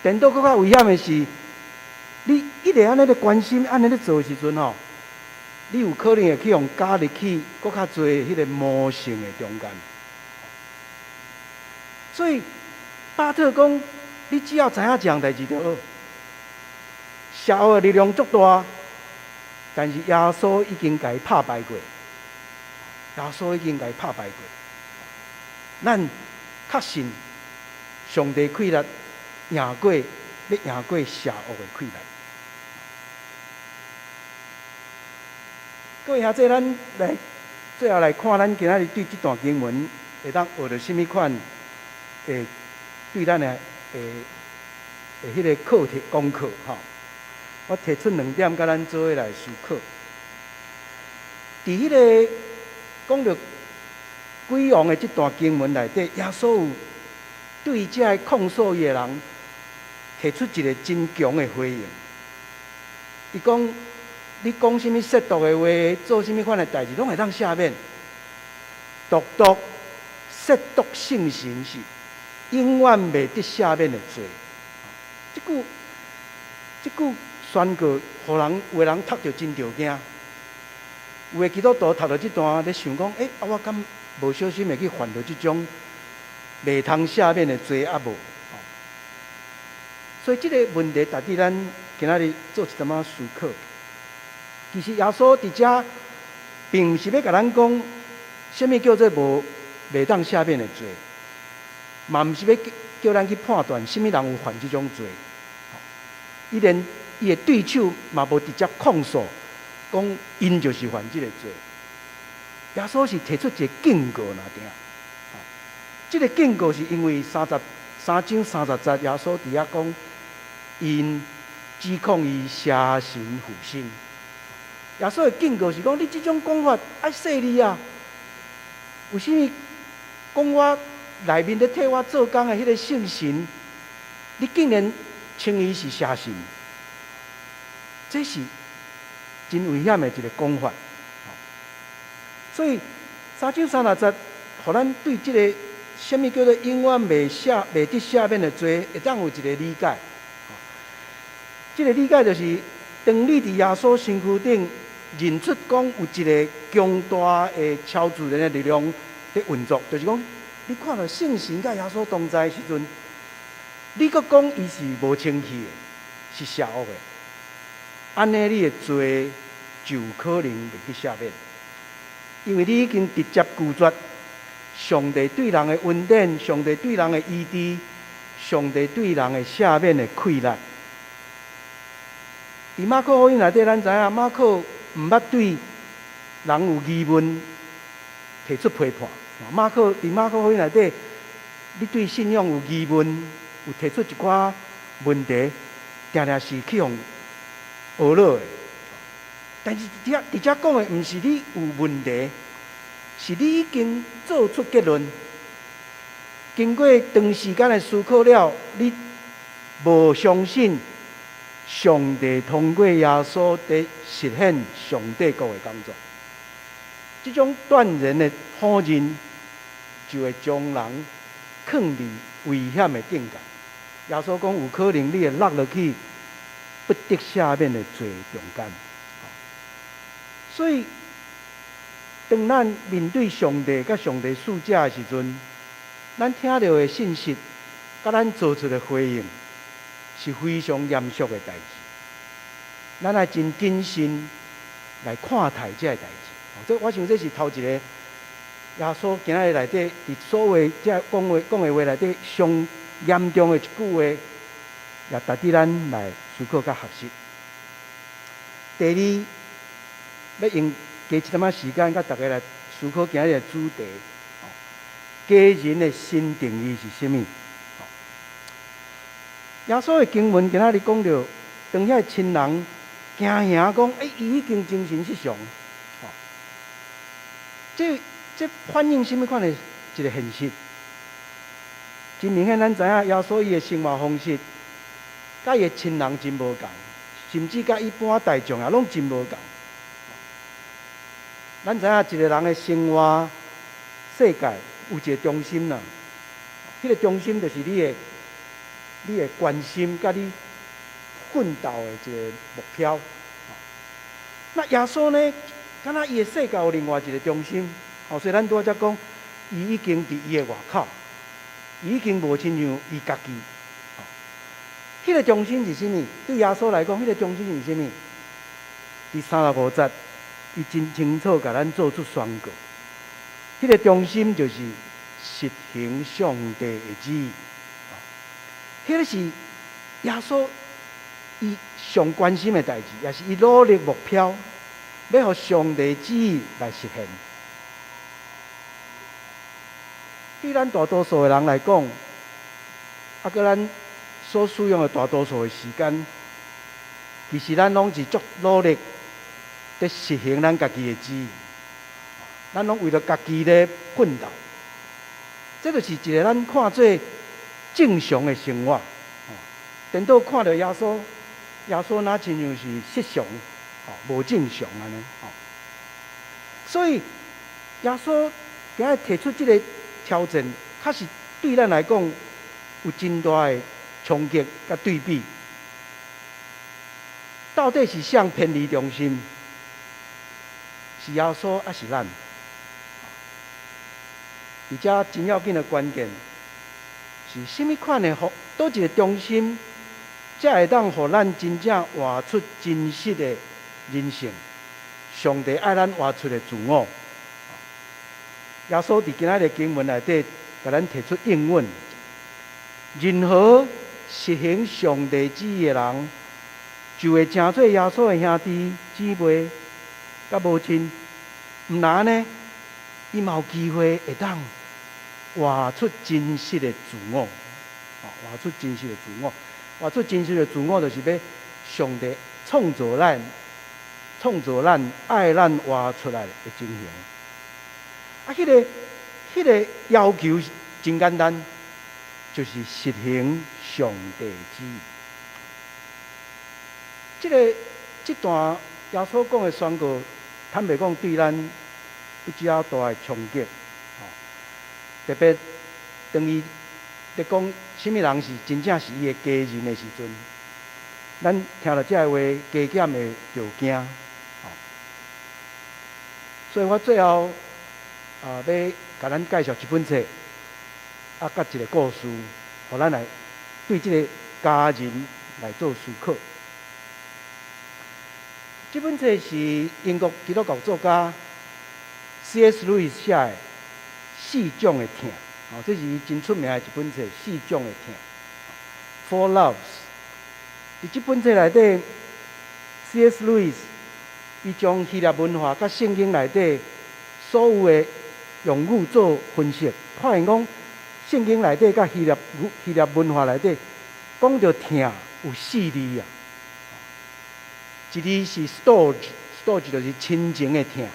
Speaker 4: 顛倒閣較危險的是，你一直按呢咧關心，按呢咧做的時陣吼，你有可能會去予加入去閣較濟彼個魔性的中間。所以巴特講，你只要知影一項代誌就好。邪惡的力量足大，但是耶穌已經共伊拍敗過。耶穌已經共伊拍敗過。咱確信上帝氣力贏過，欲贏過邪惡的氣力。各位兄弟，咱來最後來看，咱今仔日對這段經文會當學著啥物款的對咱的彼个課題功課吼。我提出兩點，佮咱做伙來思考。佇彼个講著鬼王的這段經文內底，耶穌有對這个控訴伊的人提出一個真強的回應。伊講：你講啥物褻瀆的話，做啥物款的代誌，攏會當赦免。獨獨褻瀆聖神是永遠袂得赦免的罪。這句宣告，予人有的人讀著真著驚。有的基督徒讀著這段，咧想講：欸，啊，我敢無小心會去犯著這種袂通赦免的罪啊無？所以這个問題，值得咱今仔日做一點仔思考。其實耶穌佇遮，並毋是欲共咱講，啥物叫做無袂當赦免的罪，嘛毋是欲叫咱去判斷啥物人有犯這種罪。伊連伊的對手嘛無直接控訴，講𪜶就是犯這个罪。耶穌是提出一个警告爾定。這个警告是因為33章30節，耶穌佇遐講，𪜶指控伊邪神附身。耶穌的警告是講，你這種講法愛細膩啊！為啥物講我內面咧替我做工的彼個聖神，你竟然稱伊是邪神？這是真危險的一個講法。所以三章三十節，予咱對這个啥物叫做永遠袂得赦免的罪，會當有一个理解。這个理解就是，當你佇耶穌身軀頂認出講有一个強大的超自然的力量佇運作，就是講，你看著聖神佮耶穌同在的時陣，你閣講伊是無清氣的，是邪惡的，按呢你的罪就有可能袂去赦免，因為你已經直接拒絕上帝對人的恩典，上帝對人的醫治，上帝對人的赦免的氣力。佇馬可福音內底，咱知影馬可毋捌對人有疑問提出批判。佇馬可福音內底，你對信仰有疑問，有提出一寡問題，定定是去予呵咾的。但是佇遮講的，毋是你有問題，是你已經做出結論。經過長時間的思考了，你無相信上帝通過耶穌佇實現上帝國的工作，這種斷然的否認，就會將人囥佇危險的境界。耶穌講，有可能你會落落去不得赦免的罪中間。所以，當咱面對上帝佮上帝使者的時陣，咱聽著的信息，佮咱做出的回應，是非常嚴肅的代誌。咱愛真謹慎來看待這个代誌。這我想這是頭一個耶穌今仔日內底，佇所有這講的話內底上嚴重的一句話，也值得咱來思考佮學習。第二，欲用加一點仔時間，佮大家來思考今仔日的主題。家人的新定義是啥物？耶穌的經文今仔日講著，當遐个親人驚嚇講，欸，伊已經精神失常。這反映啥物款的一个現實？真明顯，咱知影耶穌伊的生活方式，佮伊的親人真無仝，甚至佮一般大眾也攏真無仝。咱知影一个人的生活世界有一个中心啦，彼个中心就是你的關心佮你奮鬥的一个目標。那耶穌呢？敢若伊的世界有另外一个中心，所以咱拄仔才講，伊已經佇伊的外口，伊已經無親像伊家己。彼个中心是啥物？對耶穌來講，彼个中心是啥物？佇35節，伊真清楚共咱做出宣告。彼个中心就是實行上帝的旨意。彼个是耶穌伊上關心的代誌，也是伊努力目標，欲予上帝旨意來實現。對咱大多數的人來講，啊，閣咱所使用的大多數的時間，其實咱攏是足努力佇實行咱家己的旨意，咱攏為著家己咧奮鬥。這就是一个咱看做正常的生活。顛倒看著耶穌，耶穌若親像是失常，無正常按呢。所以耶穌今日提出這个挑戰，確實對咱來講有真大的衝擊佮對比。到底是誰偏離中心？是耶穌抑是咱？而且真要緊的關鍵是啥物款的方，佗一个中心，才會當予咱真正活出真實的人性。上帝愛咱活出的自我。耶穌佇今仔日經文內底，共咱提出應允：任何實行上帝旨意的人，就會成做耶穌的兄弟姊妹佮母親。毋但按呢，伊嘛有機會會當活出真實的自我。活出真實的自我，活出真實的自我，就是欲上帝創造咱、創造咱、愛咱活出來的情形。啊，彼個要求真簡單，就是實行上帝旨意。這段耶穌講的宣告，坦白講對咱不只大的衝擊。特別當伊咧講啥物人是真正是伊的家人的時陣，咱聽著這个話，加減會著驚。所以我最後啊，欲共咱介紹一本冊，啊，佮一个故事，予咱來對這个家人來做思考。這本冊是英國基督教作家 C.S. 路易斯寫的《四種的疼》，哦，這是伊真出名的一本冊，《四種的疼》（Four Loves）。佇這本冊內底，C.S. 路易斯伊將希臘文化佮聖經內底所有的用語做分析，發現講聖經內底佮希臘文化內底講著疼有四字啊。一字是 storge，storge 就是親情的疼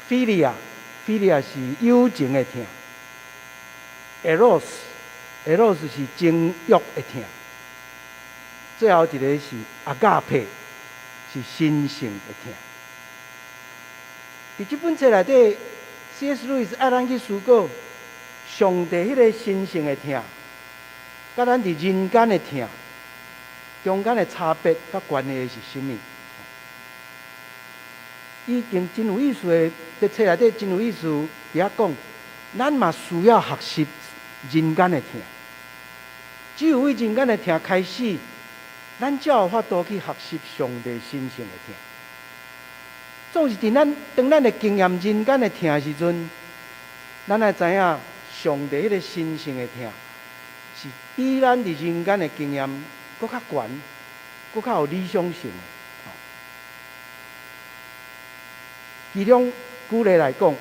Speaker 4: ；philia，philia 是友情的疼；eros，eros 是情欲的疼；最後一个是 agape，是神聖的疼。佇這本冊內底，C.S. 路易斯愛咱去思考上帝彼个神聖的疼，佮咱佇人間的疼中間的差別佮關係是啥物？伊經真有意思的，佇冊內底真有意思，佇遐講，咱嘛需要學習人間的疼。只有對人間的疼開始，咱才有法度去學習上帝神聖的疼。總是佇咱當咱會經驗人間的疼的時陣，咱愛知影上帝彼个神聖的疼，是比咱佇人間的經驗閣較懸，閣較有理想性的。其中舉例來講，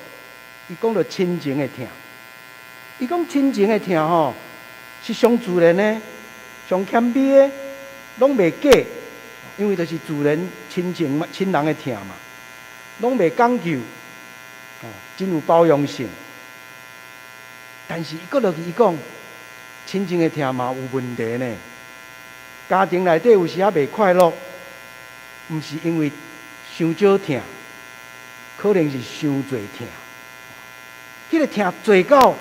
Speaker 4: 伊講著親情的疼，伊講親情的疼吼，是上自然的、上謙卑的，攏袂假，因為就是自然親情嘛、親人的疼嘛，攏袂講究，哦，真有包容性。但是伊閣落去伊講，親情的疼嘛有問題呢。家庭內底有時仔袂快樂，毋是因為傷少疼，可能是傷濟疼。彼個疼濟到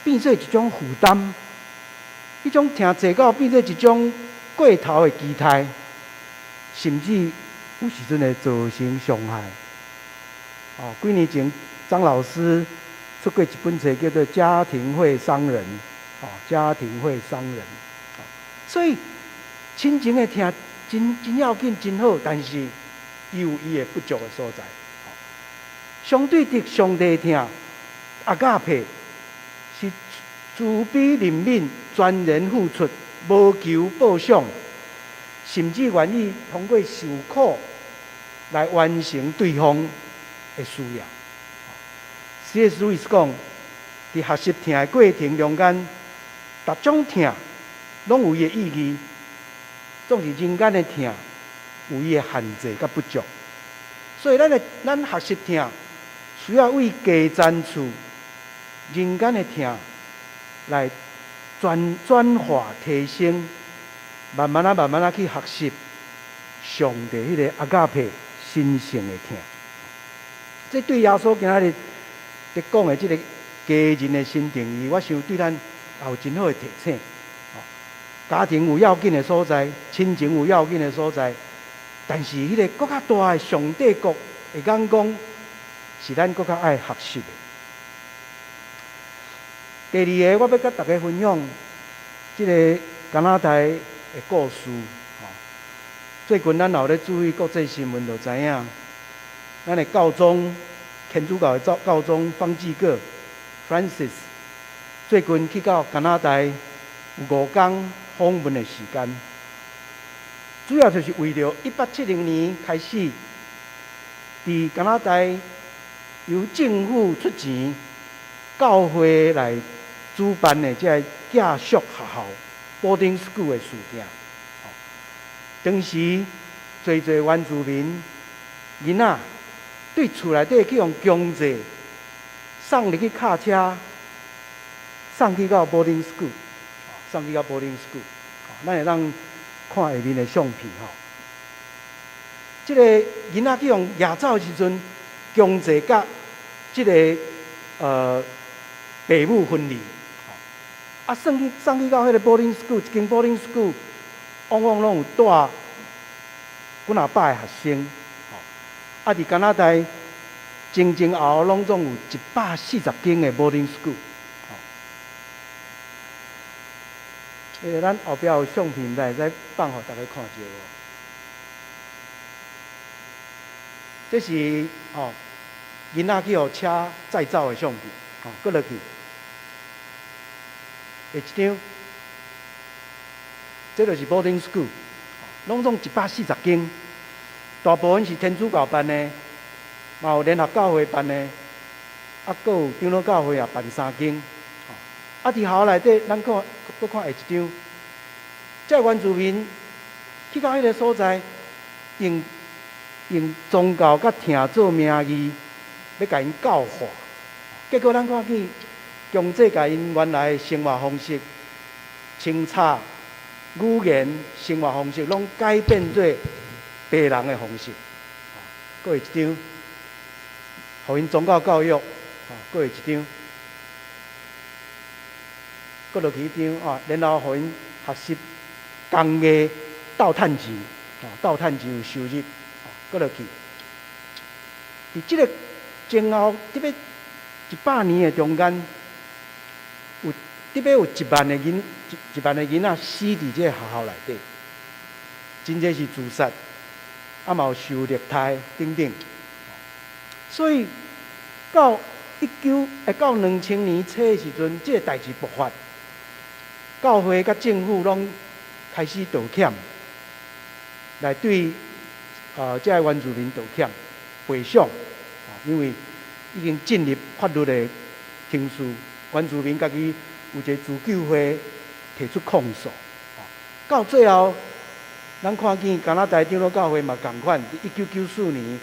Speaker 4: 變做一種負擔，彼種疼濟到變做一種過頭的期待，甚至有時陣會造成傷害。哦，幾年前張老師出過一本冊，叫做《家庭會傷人》。哦，家庭會傷人。所以親情的疼真真要緊，真好，但是伊有伊的不足的所在。相對的，上帝疼，agape 是慈悲憐憫、全然付出、無求報賞，甚至願意通過受苦來完成對方的需要。C.S. 路易斯講，佇學習疼的過程中間，逐種疼攏有伊的意義，總是人間的疼有伊的限制佮不足，所以咱學習疼需要為低層次人間的疼來轉化提升，慢慢仔慢慢仔去學習上帝彼个 agape 神聖的疼。這對耶穌今仔日佇講的這个家人的新定義，我想對咱也有真好的提醒。家庭有要緊的所在，親情有要緊的所在，但是彼个閣較大的上帝國的眼光，是咱閣較愛學習的。第二个，我欲佮大家分享這个加拿大的故事。最近咱若有咧注意國際新聞，就知影，咱的教宗，天主教的教宗方濟各 Francis 最近去到加拿大有5工訪問的時間，主要就是為著1870年開始，佇加拿大由政府出錢，教會來主辦的這个寄宿學校 boarding school 的事件。當時，濟濟原住民囡仔對厝內底去予強制送入去卡車，送去到 boarding school，送去到 boarding school。咱會當看下面的相片吼。這个囡仔去予掠走的時陣，強制佮這个爸母分離。啊，送去到彼个 boarding school，一間 boarding school，往往攏有帶幾若百个學生。啊，佇加拿大前前後後攏總有140間的 boarding school。彼个咱後壁有相片，會使放予大家看一下無？這是吼囡仔去予車載走的相片，吼，閣落去，下一張，這就是 boarding school，攏總140間，大部分是天主教辦的，嘛有聯合教會辦的，啊，閣有長老教會也辦三間。啊，佇學校內底，咱看，閣看下一張，這個原住民去到彼个所在，用宗教佮疼做名義，欲共𪜶教化，結果咱看見強制共𪜶原來的生活方式、清查、語言、生活方式，攏改變做白人的方式。閣下一張，予𪜶宗教教育，閣下一張，閣落去一張啊，然後予𪜶學習工藝、鬥趁錢，鬥趁錢有收入。閣落去，佇這个前後，特別100年的中間，有特別有1萬個囡仔死佇這个學校內底，真濟是自殺，啊嘛有受虐待等等。所以到一九欸到2000年初的時陣，這个代誌爆發，教會佮政府攏開始道歉，來對這个原住民道歉賠償，因為已經進入法律的程序，原住民家己有一個自救會提出控訴，到最後，咱看見加拿大長老教會嘛仝款，佇1994年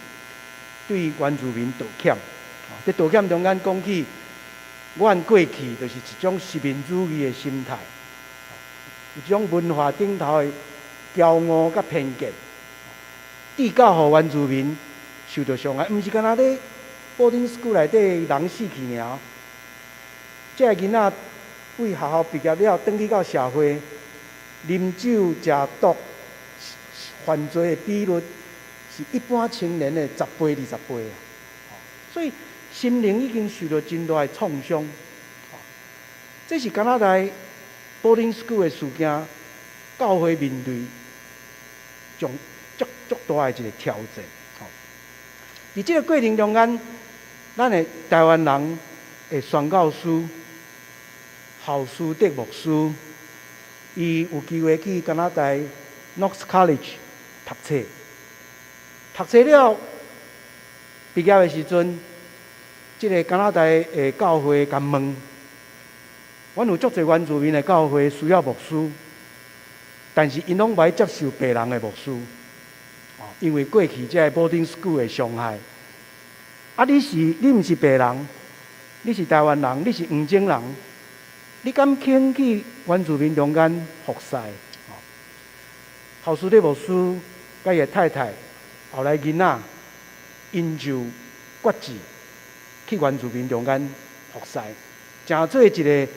Speaker 4: 對原住民道歉，佇道歉中間講起，阮過去就是一種殖民主義的心態，一種文化頂頭的驕傲佮偏見，致到予原住民受著傷害，毋是干焦咧 boarding school 內底人死去爾，這个囡仔對學校畢業了，轉去到社會，啉酒、食毒、犯罪的比率是一般青年的10倍、20倍啊！所以心靈已經受著真大的創傷。這是加拿大 boarding school 的事件，教會面對足足足大的一個挑戰。佇這个過程中間，咱的台灣人的宣教師郝思德牧師，伊有機會去加拿大 Knox College 讀冊，讀冊了畢業的時陣，這个加拿大的教會共問，阮有足濟原住民的教會需要牧師，但是𪜶攏無愛接受白人的牧師，因為過去這个 boarding school 的傷害。啊，你毋是白人，你是台灣人，你是黃種人，你敢肯去原住民中間服侍？郝思德牧師佮伊的太太，後來囡仔，𪜶就決志去原住民中間服侍，成做一個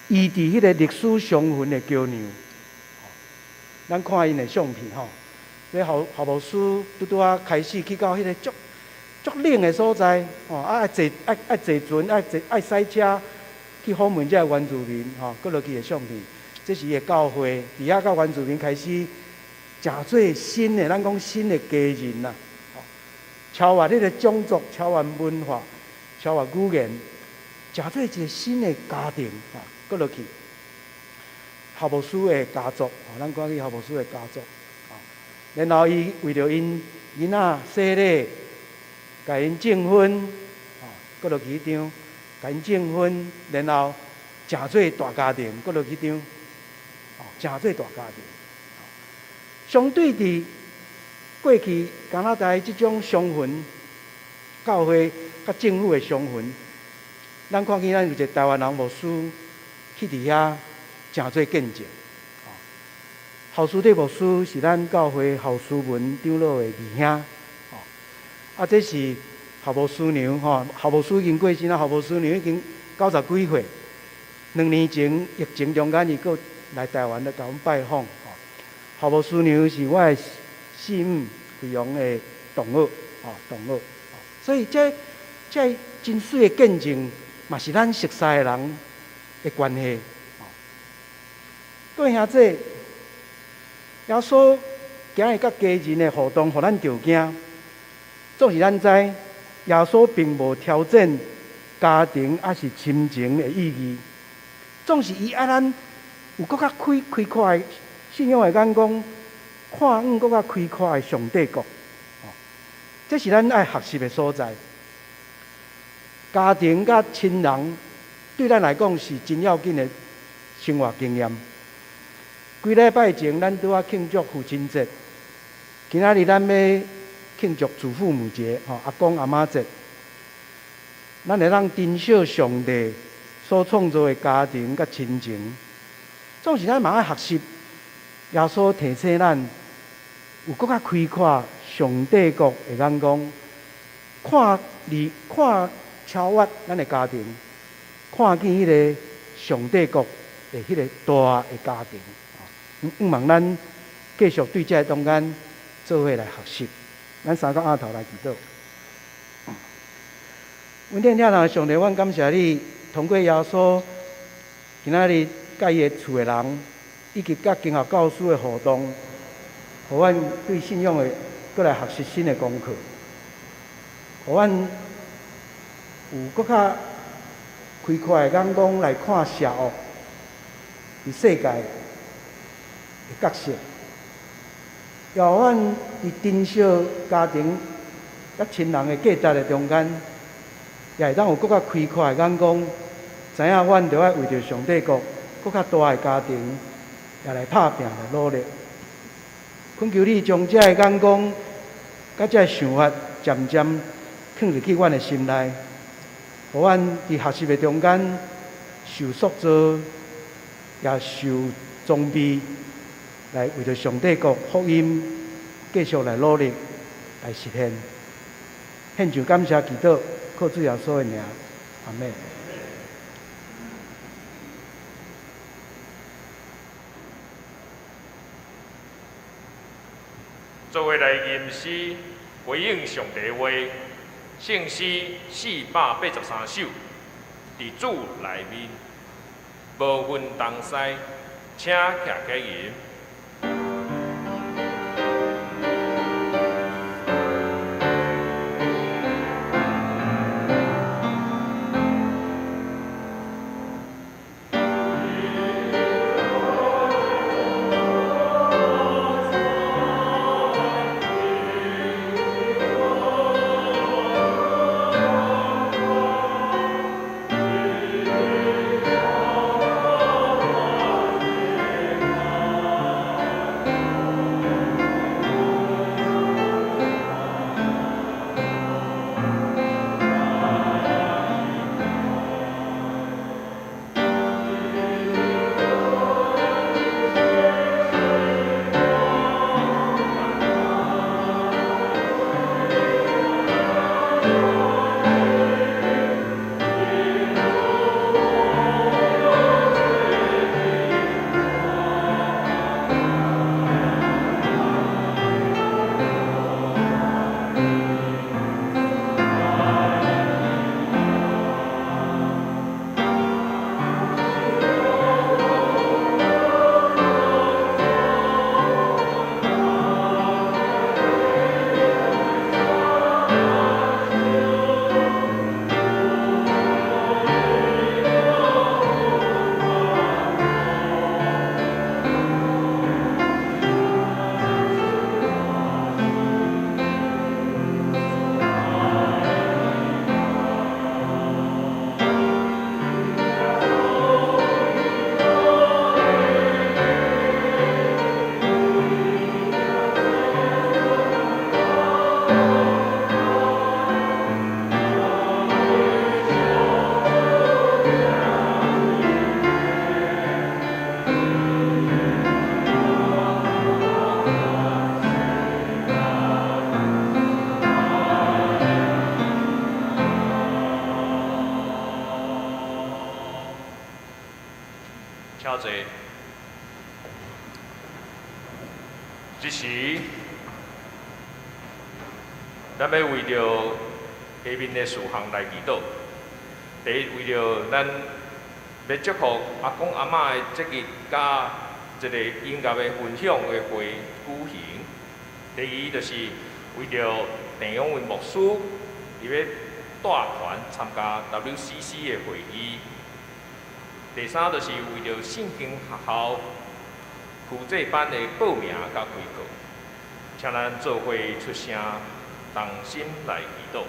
Speaker 4: 伊佇彼个歷史傷痕的橋梁，咱看𪜶的相片吼，這校牧師拄拄仔開始去到彼個足足冷的所在，吼，啊愛坐愛愛坐船，愛坐愛駛車去訪問這个原住民，吼，閣落去的相片，這是伊的教會，佇遐佮原住民開始誠做新的，咱講新的家人啦，吼，超越彼個種族，超越文化，超越語言，誠做一個新的家庭，吼。閣落去，校牧師的家族，吼，咱講去校牧師的家族，吼，然後伊為著𪜶囡仔洗禮，共𪜶證婚，吼，閣落去彼張，共𪜶證婚，然後誠做大家庭，閣落去張，吼，誠做大家庭。相對佇過去加拿大這種傷痕，教會佮政府的傷痕，咱看見咱有一個台灣人牧師去佇遐誠做見證。侯書弟牧師是咱教會侯書文長老的二兄，吼，啊，這是侯牧師娘，吼，侯牧師已經過身啊，侯牧師娘已經九十幾歲，2年前疫情中間，伊閣來台灣來共阮拜訪，吼。侯牧師娘是我的師母，惠陽的同學，吼，同學，所以這這真媠的見證，嘛是咱熟似的人的關係。各位兄弟，耶穌今日佮家人的互動，予咱著驚。總是咱知，耶穌並無挑戰家庭抑是親情的意義。總是伊愛咱有閣較開開闊的信仰的眼光，看遠閣較開闊的上帝國。這是咱愛學習的所在。家庭佮親人對咱來講是真要緊的生活經驗。幾禮拜前，咱拄仔慶祝父親節，今仔日咱欲慶祝祖父母節，吼，阿公阿媽節。咱會當珍惜上帝所創造的家庭佮親情，總是咱嘛愛學習耶穌提醒咱，有閣較開闊上帝國的眼光，看離看超越咱的家庭，看見彼个上帝國的彼個大的家庭。向望咱繼續對這个中間做伙來學習。咱三個阿頭來祈禱。阮天天堂上帝，阮感謝你，通過耶穌今仔日佮伊的厝的人，以及佮經學教師的互動，予阮對信仰的閣來學習新的功課，予阮有閣較開闊的眼光來看邪惡佇世界的角色，也予阮佇珍惜家庭佮親人的價值的中間，也會當有閣較開闊的眼光，知影阮著愛為著上帝國閣較大的家庭，也來拍拚來努力。懇求你將這个眼光，佮這个想法，漸漸囥入去阮的心內，予阮佇學習的中間受塑造，也受裝備，來為著上帝國福音繼續來努力來實現。獻上感謝祈禱，靠主耶穌的名，阿們。
Speaker 2: 做伙來吟詩回應上帝話，聖詩483首，佇主內面，無分東西，請徛起來吟。請坐。這時，咱欲為著下面的事項來祈禱。第一，為著咱欲祝福阿公阿嬤的節日，佮一个音樂的分享的會舉行。第二，就是為著鄭永文牧師，伊欲帶團參加 WCC 的會議。第三，就是為著聖經學校輔濟班的報名佮開課，請咱做伙出聲，同心來祈禱。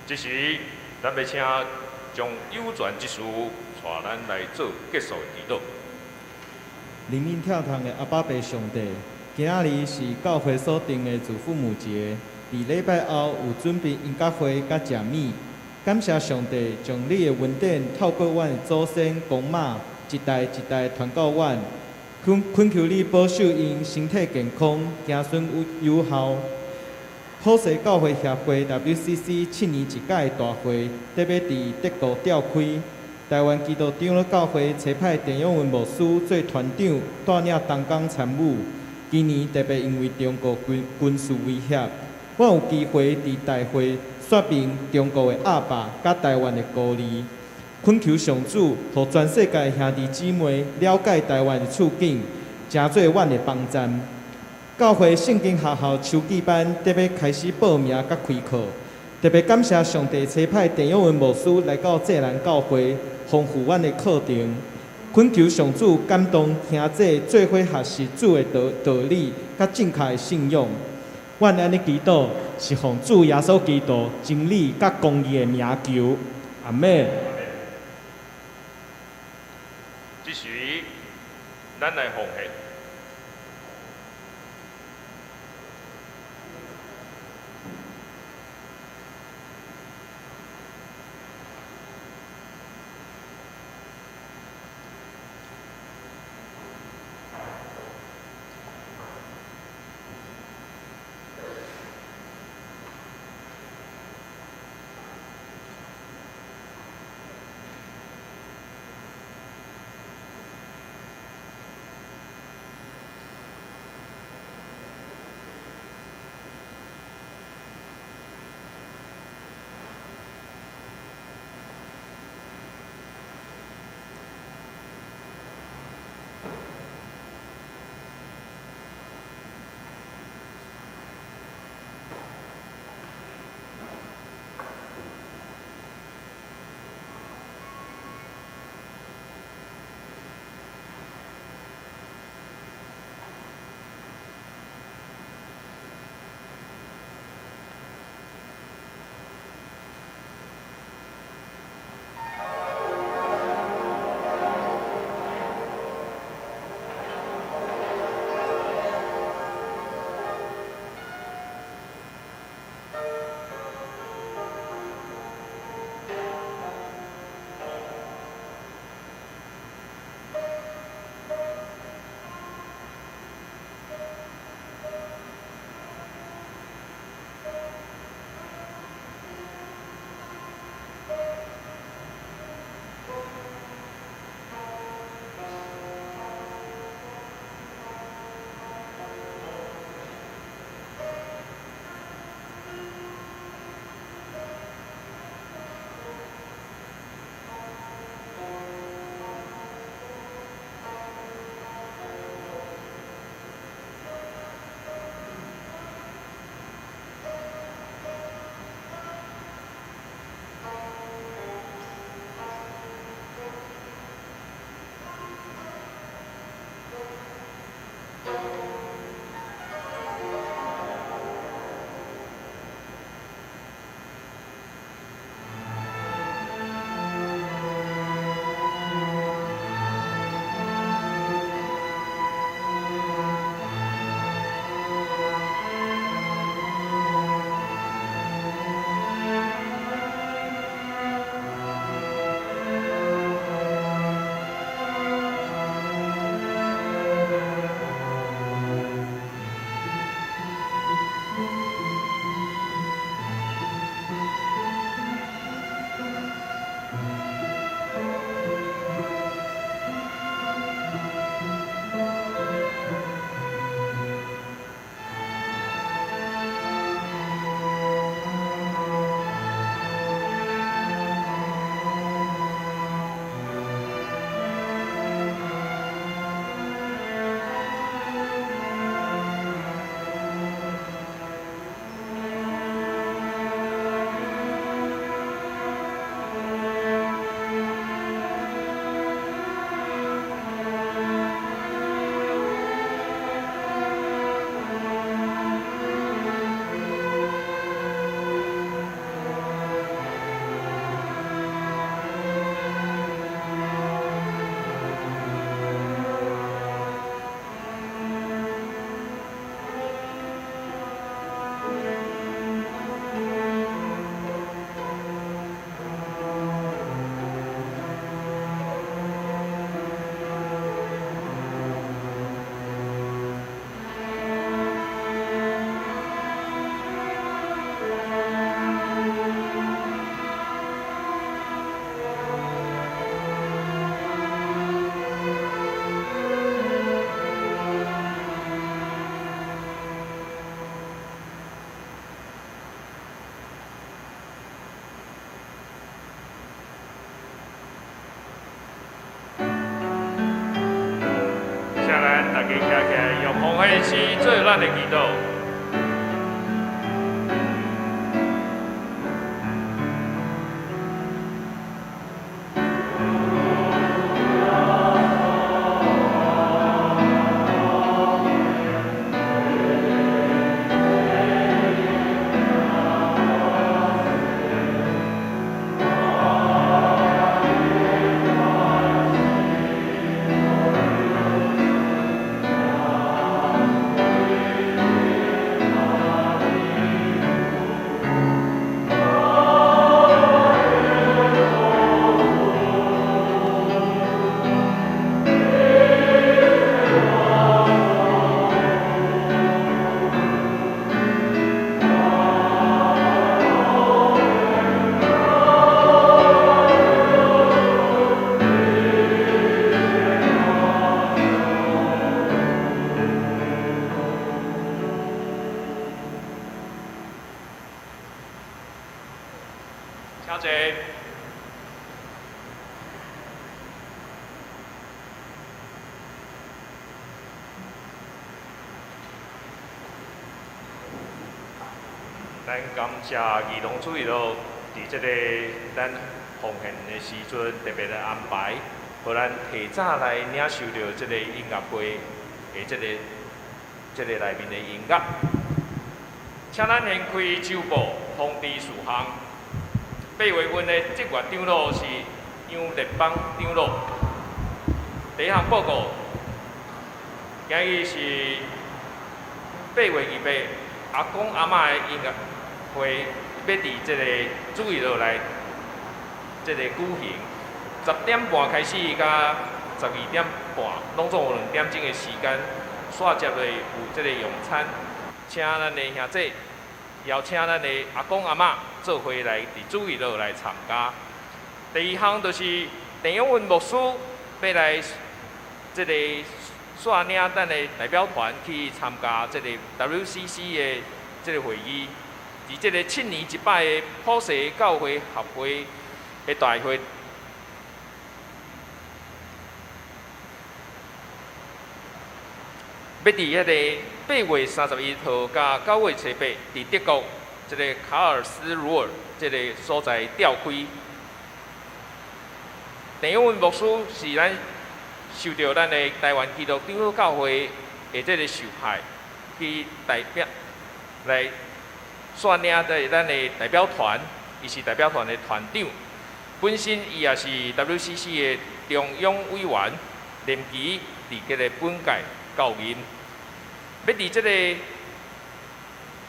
Speaker 2: 這時，咱欲請將有權執事帶咱來做結束的祈禱。
Speaker 5: 靈命跳堂的阿爸父上帝，今仔日是教會所定的祖父母節，佇禮拜後有準備音樂會佮食物。感謝上帝將你的恩典透過阮的祖先公媽一代一代傳到阮，懇求你保守𪜶身體健康，子孫有孝。普世教會協會 WCC 7年一屆大會，得欲佇德國召開。台灣基督長老教會差派鄭永文牧師做團長，帶領同工參與。今年特別因為中國軍事威脅，阮有機會佇大會說明中國的壓霸佮台灣的孤立，懇求上主，予全世界的兄弟姊妹了解台灣的處境，成做阮的幫贊。教會聖經學校秋季班得欲開始報名佮開課，特別感謝上帝差派鄭永文牧師來到濟南教會，豐富阮的課程。懇求上主感動兄弟做伙學習主的道理佮正確的信仰。阮按呢祈禱，是奉主耶穌基督真理佮公義的名求。阿們。
Speaker 2: 這時，咱來奉獻。家徛起來，用奉獻詩做咱的祈禱。請坐。咱感謝兒童主日學佇這個咱奉獻的時陣特別來安排，予咱提早來領受著這個音樂會的這個內面的音樂。請咱掀開週報通知事項。8月份的職月長老是楊立邦長老。第一項報告，今日是8月28，阿公阿嬤的音樂會欲佇這個主日學來這個舉行，10點半開始，到12點半，攏總有2點鐘的時間，煞接落有這個用餐，請咱的兄弟邀請咱的阿公阿嬤做伙來佇主日學來參加。第二項就是鄭永文牧師欲來這個率領咱的代表團去參加這個 WCC 的這個會議，佇這個7年一擺的普世教會協會的大會，欲佇彼個8月31號佮9月初8，佇德國這個卡爾斯魯爾這個所在召開。鄭永文牧師是咱受著咱的台灣基督長老教會的這個授派，去代表來率領的咱的代表團，伊是代表團的團長。本身伊也是 WCC 的中央委員，任期佇這個本屆到任。欲佇這個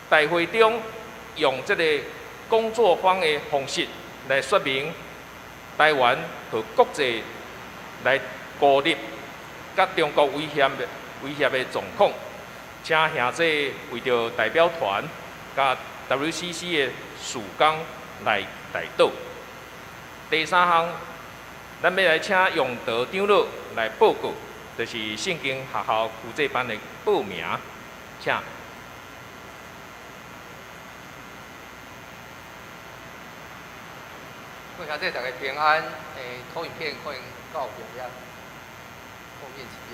Speaker 2: 大會中，用這個工作坊的方式來說明台灣和國際來孤立佮中國威脅的狀況，請兄弟為著代表團佮 WCC 的事工來代禱。第三項，咱欲來請永德長老來報告，就是聖經學校區際班的報名，請。
Speaker 6: 各位兄弟，大家平安。投影片可能到後面遐，後面一頁。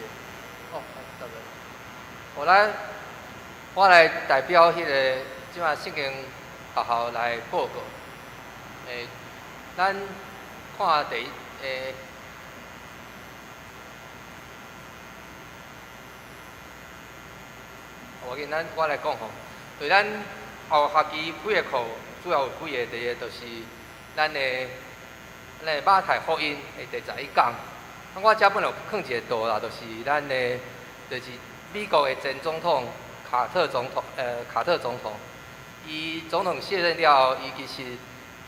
Speaker 6: 哦，得了。我來代表彼個這馬聖經學校來報告。咱看第一，無要緊，我來講吼。對咱後學期幾个課，主要有幾个，第一個就是咱的馬太福音的第11講。啊，我遮本有囥一个圖啦，就是咱的，就是美國的前總統卡特總統，卡特總統，伊總統卸任了後，伊其實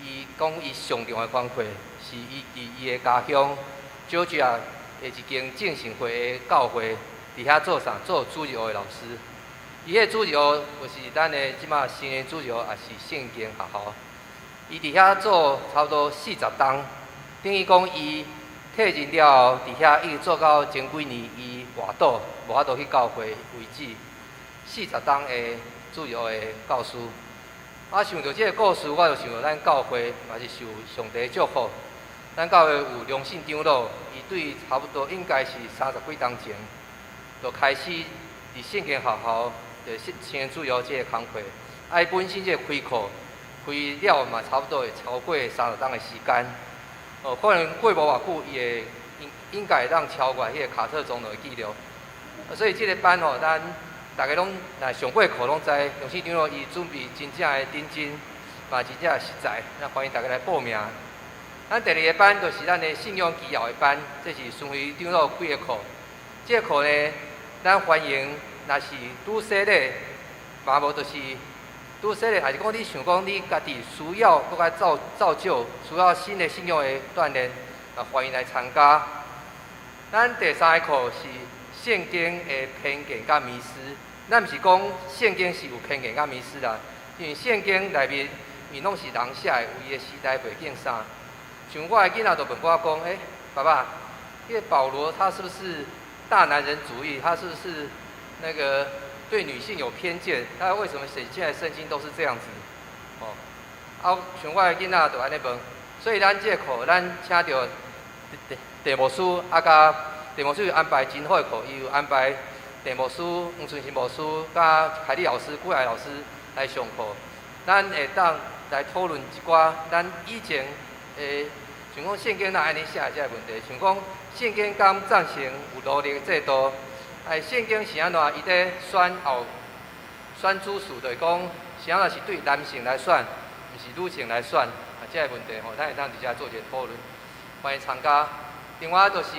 Speaker 6: 伊講伊上重要的工課是伊佇伊的家鄉佐治亞的一間正信會的教會，佇遐做啥？做主日學的老師。伊彼個主日學就是咱的這馬新的主日學，也是聖經學校。伊佇遐做差不多40冬，等於講伊退任了後，佇遐一直做到前幾年，伊跋倒無法度去教會為止。40冬的主日學的教師。啊，想著這个故事，我就想著咱教會嘛是受上帝祝福。咱教會有梁信長老，伊對差不多應該是30幾冬前，就開始佇聖經學校就青年自由這個工課。啊，伊本身這個開課開了嘛，差不多會超過30冬的時間。哦，可能過無偌久，伊會應應該會當超過彼個卡特長老的紀錄。所以這個班吼，咱逐家攏若上過課攏知，楊市長伊準備真正的認真，嘛真正實在，那歡迎大家來報名。咱第二個班就是咱的信仰基要的班，這是孫輝長老開的課。這個課呢，咱歡迎若是拄洗禮，嘛無就是拄洗禮，還是講你想講你家己需要閣較造造就，需要新的信仰的鍛鍊，啊，歡迎來參加。咱第三個課是聖經的偏見佮迷思。咱毋是講聖經是有偏見佮迷思啦，因為聖經內面伊攏是人寫的，有伊的時代背景啥。像我的囡仔就問我講：“欸，爸爸，彼個保羅他是不是大男人主義？他是不是那個對女性有偏見？他為什麼寫現在聖經都是這樣子？”哦，啊，像我的囡仔就按呢問，所以咱這個課咱請著鄭牧師啊，佮鄭牧師有安排真好的課，伊有安排鄭牧師、黃春新牧師、佮凱麗老師、古愛老師來上課，咱會當來討論一寡咱以前的，像講聖經哪按呢寫這个問題，像講聖經敢贊成有奴隸制度？哎，聖經是按怎？伊咧選後選主事，就是講是按怎是對男性來選，毋是女性來選？啊，這个問題吼，咱會當佇遮做一個討論，歡迎參加。另外就是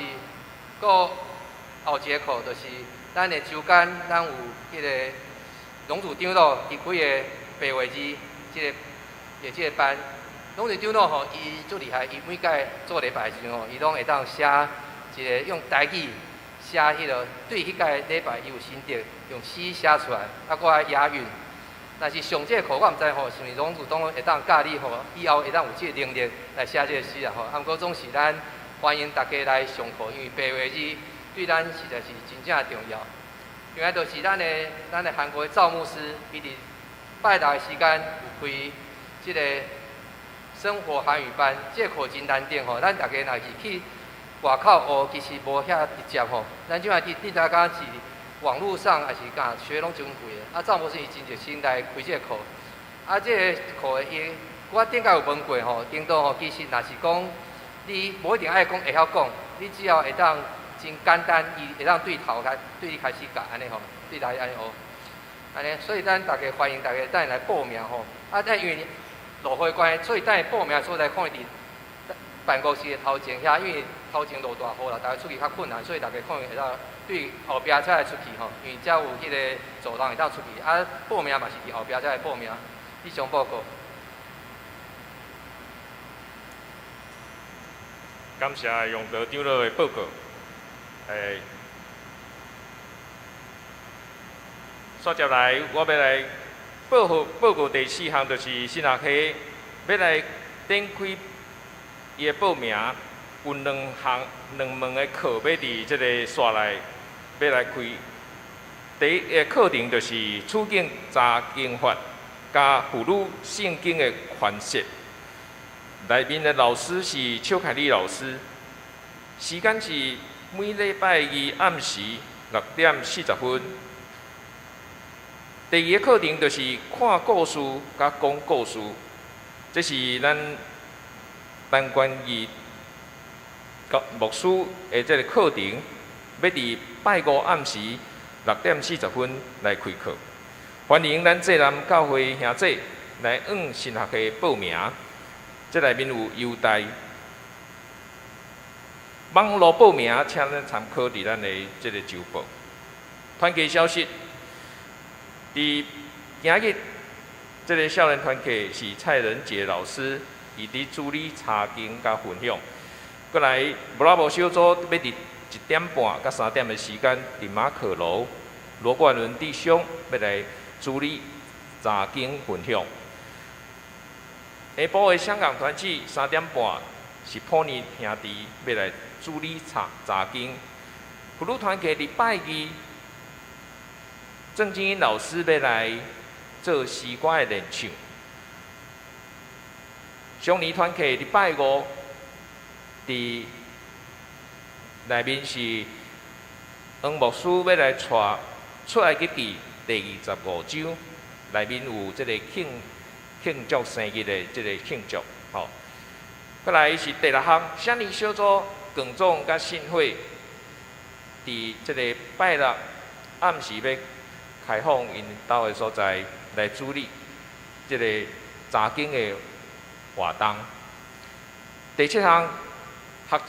Speaker 6: 閣後一個課，就是咱的週間，咱有彼個龍祖長老伊開的白話字，這个的這個班。龍祖長老吼，伊足厲害，伊每擺做禮拜的時陣吼，伊攏會當寫一個用台語寫彼個對彼屆禮拜伊有心得，用詩寫出來，啊，閣愛押韻。若是上這個課，我毋知吼，是毋是龍祖長老會當教你吼，以後會當有這個能力來寫這個詩啊吼。啊，毋過總是咱歡迎大家來上課，因為白話字對咱實在是真正重要。另外就是咱的韓國的趙牧師，伊佇拜六的時間有開這個生活韓語班，這個課真難得吼。咱逐家若是去外口學，其實無遐直接吼。咱這擺佇佇大家是網路上，抑是共學攏真貴的。啊，趙牧師伊真熱心來開這個課。啊，這個課伊我頂擺有問過吼，頂多吼，其實若是講你無一定愛講會曉講，你只要會當真簡單，伊會當對頭開對你開始教按呢吼，對來按呢學。按呢，所以咱逐家歡迎逐家等下來報名吼。啊，但因為落雨關係，所以等下報名所在可能佇辦公室的頭前遐，因為頭前落大雨啦，逐家出去較困難，所以逐家可能會當對後壁才來出去吼，因為才有彼個走廊會當出去。啊，報名嘛是佇後壁才來報名。以上報告。
Speaker 2: 感謝楊德長老的報告。欸，煞接來我欲來報告報告第四項，就是新學系欲來展開伊的報名，有兩項兩門的課欲佇這個煞來欲來開。第一个課程就是處境查經法，佮婦女聖經的詮釋。內面的老師是邱凱麗老師，時間是每禮拜二暗時6點40分。第二个課程就是看故事佮講故事，這是咱陳冠義牧師的這个課程，欲佇拜五暗時6點40分來開課。歡迎咱濟南教會兄弟來向神學系報名，這內面有優待。網路報名，請咱參考佇咱的這个週報。團契消息，佇今日這个少年團契是蔡仁傑老師，伊佇主理查經佮分享。閣來，布拉無小組欲佇1點半佮3點的時間，佇馬可樓羅冠倫弟兄欲來主理查經分享。下晡的香港團契3點半是普尼兄弟欲來主理查查經。婦女團契禮拜二，鄭金英老師欲來做詩歌的練唱。少年團契禮拜五，佇內面是黃牧師欲來帶出埃及記第25章，內面有這個慶祝生日的這個慶祝，吼。過來是第六項，啥物小組耿總佮信會，佇這個拜六暗時欲開放𪜶兜的所在來處理這個查經的活動。第七項，學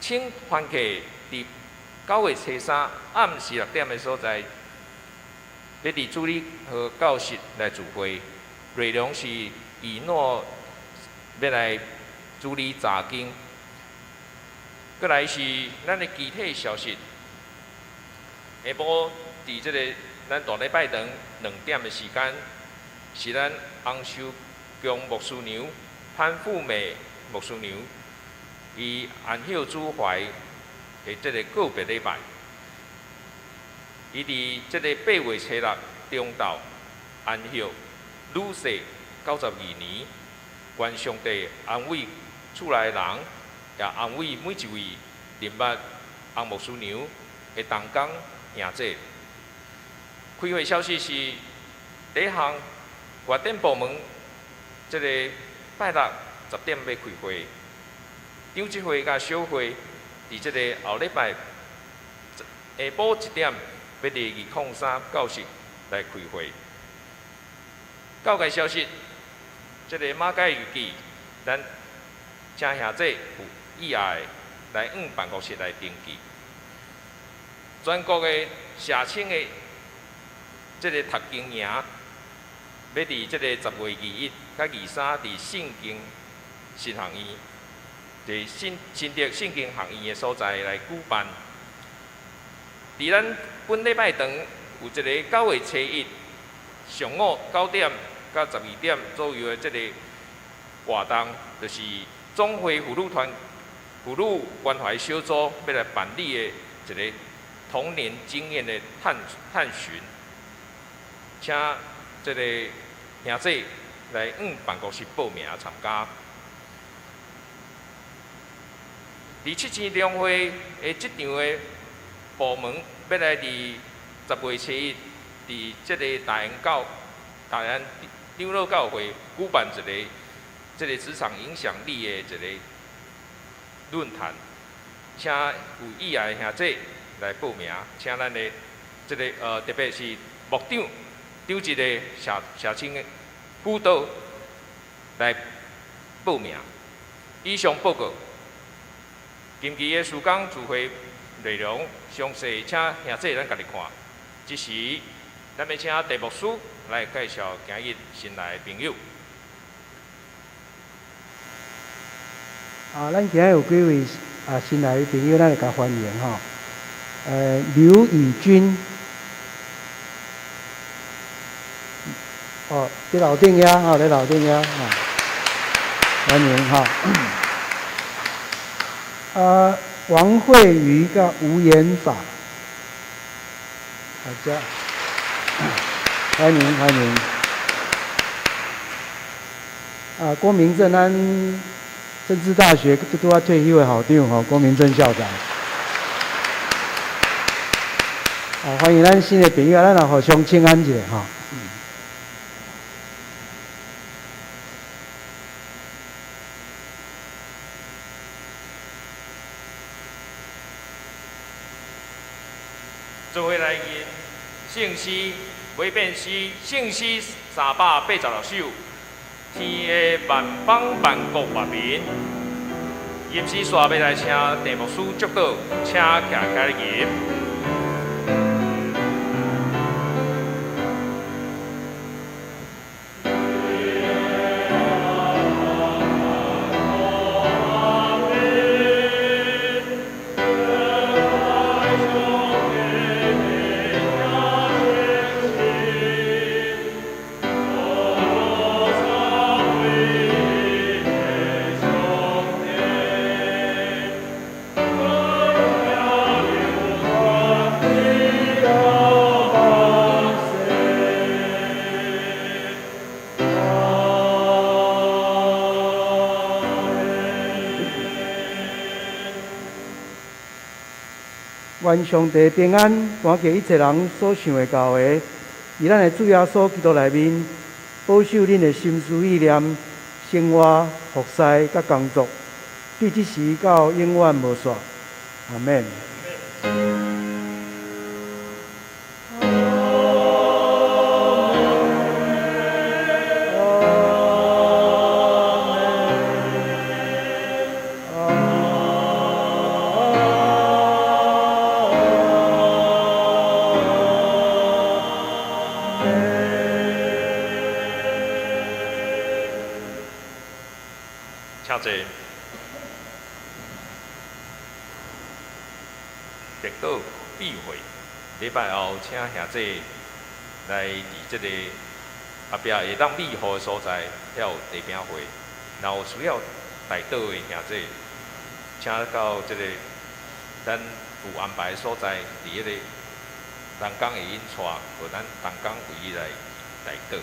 Speaker 2: 青團契佇9月初3暗時6點的所在，欲佇主日和教室來聚會，內容是以諾欲來主理查經。過來是咱的其他消息，下晡佇這個咱大禮拜堂2點的時間，是咱洪秀強牧師娘、潘富美牧師娘，伊安息主懷的這個告別禮拜。伊佇這個8月初6中晝安息，女婿92年，願上帝安慰厝內人，也安慰每一位認捌洪牧師娘的同工兄弟。開會消息是第一項，外展部門這個拜六10點欲開會，長執會佮小會佇這個後禮拜下晡1點欲佇203教室來開會。教界消息，這個馬偕日記，咱請兄弟有意愛來往辦公室來登記。全國的社青的這個讀經營，欲佇這個10月21佮23佇聖經神學院，佇新新竹聖經學院的所在來舉辦。佇咱本禮拜堂有一個9月初1上午9點到12點左右的這個活動，就是總會婦女團婦女關懷小組欲來辦理的一個童年經驗的探尋，請這個兄弟來往辦公室報名參加。佇七星中會的這場的部門，欲來佇10月初1，佇這個大安教大安長老教會舉辦一個這個職場影響力的一個論壇，請有意愛的兄弟來報名，請咱的這個特別是牧長長職的社青的輔導來報名。以上報告，近期的事工聚會內容詳細，請兄弟咱家己看。這時，咱欲請鄭牧師來介紹今日新來的朋友。
Speaker 4: 啊，咱今日有幾位新來的朋友，咱來共歡迎吼。劉宇君，哦，佇樓頂遐，吼，佇樓頂遐，吼，歡迎吼。啊，王慧瑜佮吳延法，大家歡迎歡迎。啊，郭明正，咱政治大學拄拄仔退休的校長吼，郭明正校長。啊，歡迎咱新的朋友，咱來互相請安一下吼。
Speaker 2: 做伙來吟聖詩，韦變詩，聖詩386首，天下萬邦萬國萬民。吟詩煞欲來請鄭牧師祝禱，請徛起來吟。
Speaker 4: 願上帝平安，趕過一切人所想會到的，佇咱的主耶穌基督內面，保守恁的心思意念、生活、服侍佮工作，對這時到永遠無煞。阿門。
Speaker 2: 請坐。代禱必會，禮拜後請兄弟來佇這个後壁會當避雨的所在，遐有茶餅會。若有需要代禱的兄弟，請到這个咱有安排的所在，佇彼个同工會𪜶帶，予咱同工為伊來代禱。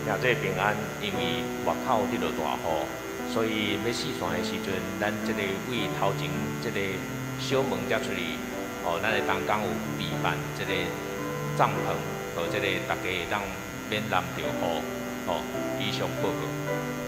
Speaker 2: 兄弟平安，因為外口佇落大雨，所以欲四散的時陣，咱這个位頭前這个小門才出去，哦，咱的同工有備辦這个帳篷，予這个大家會當免淋著雨，哦，以上報告。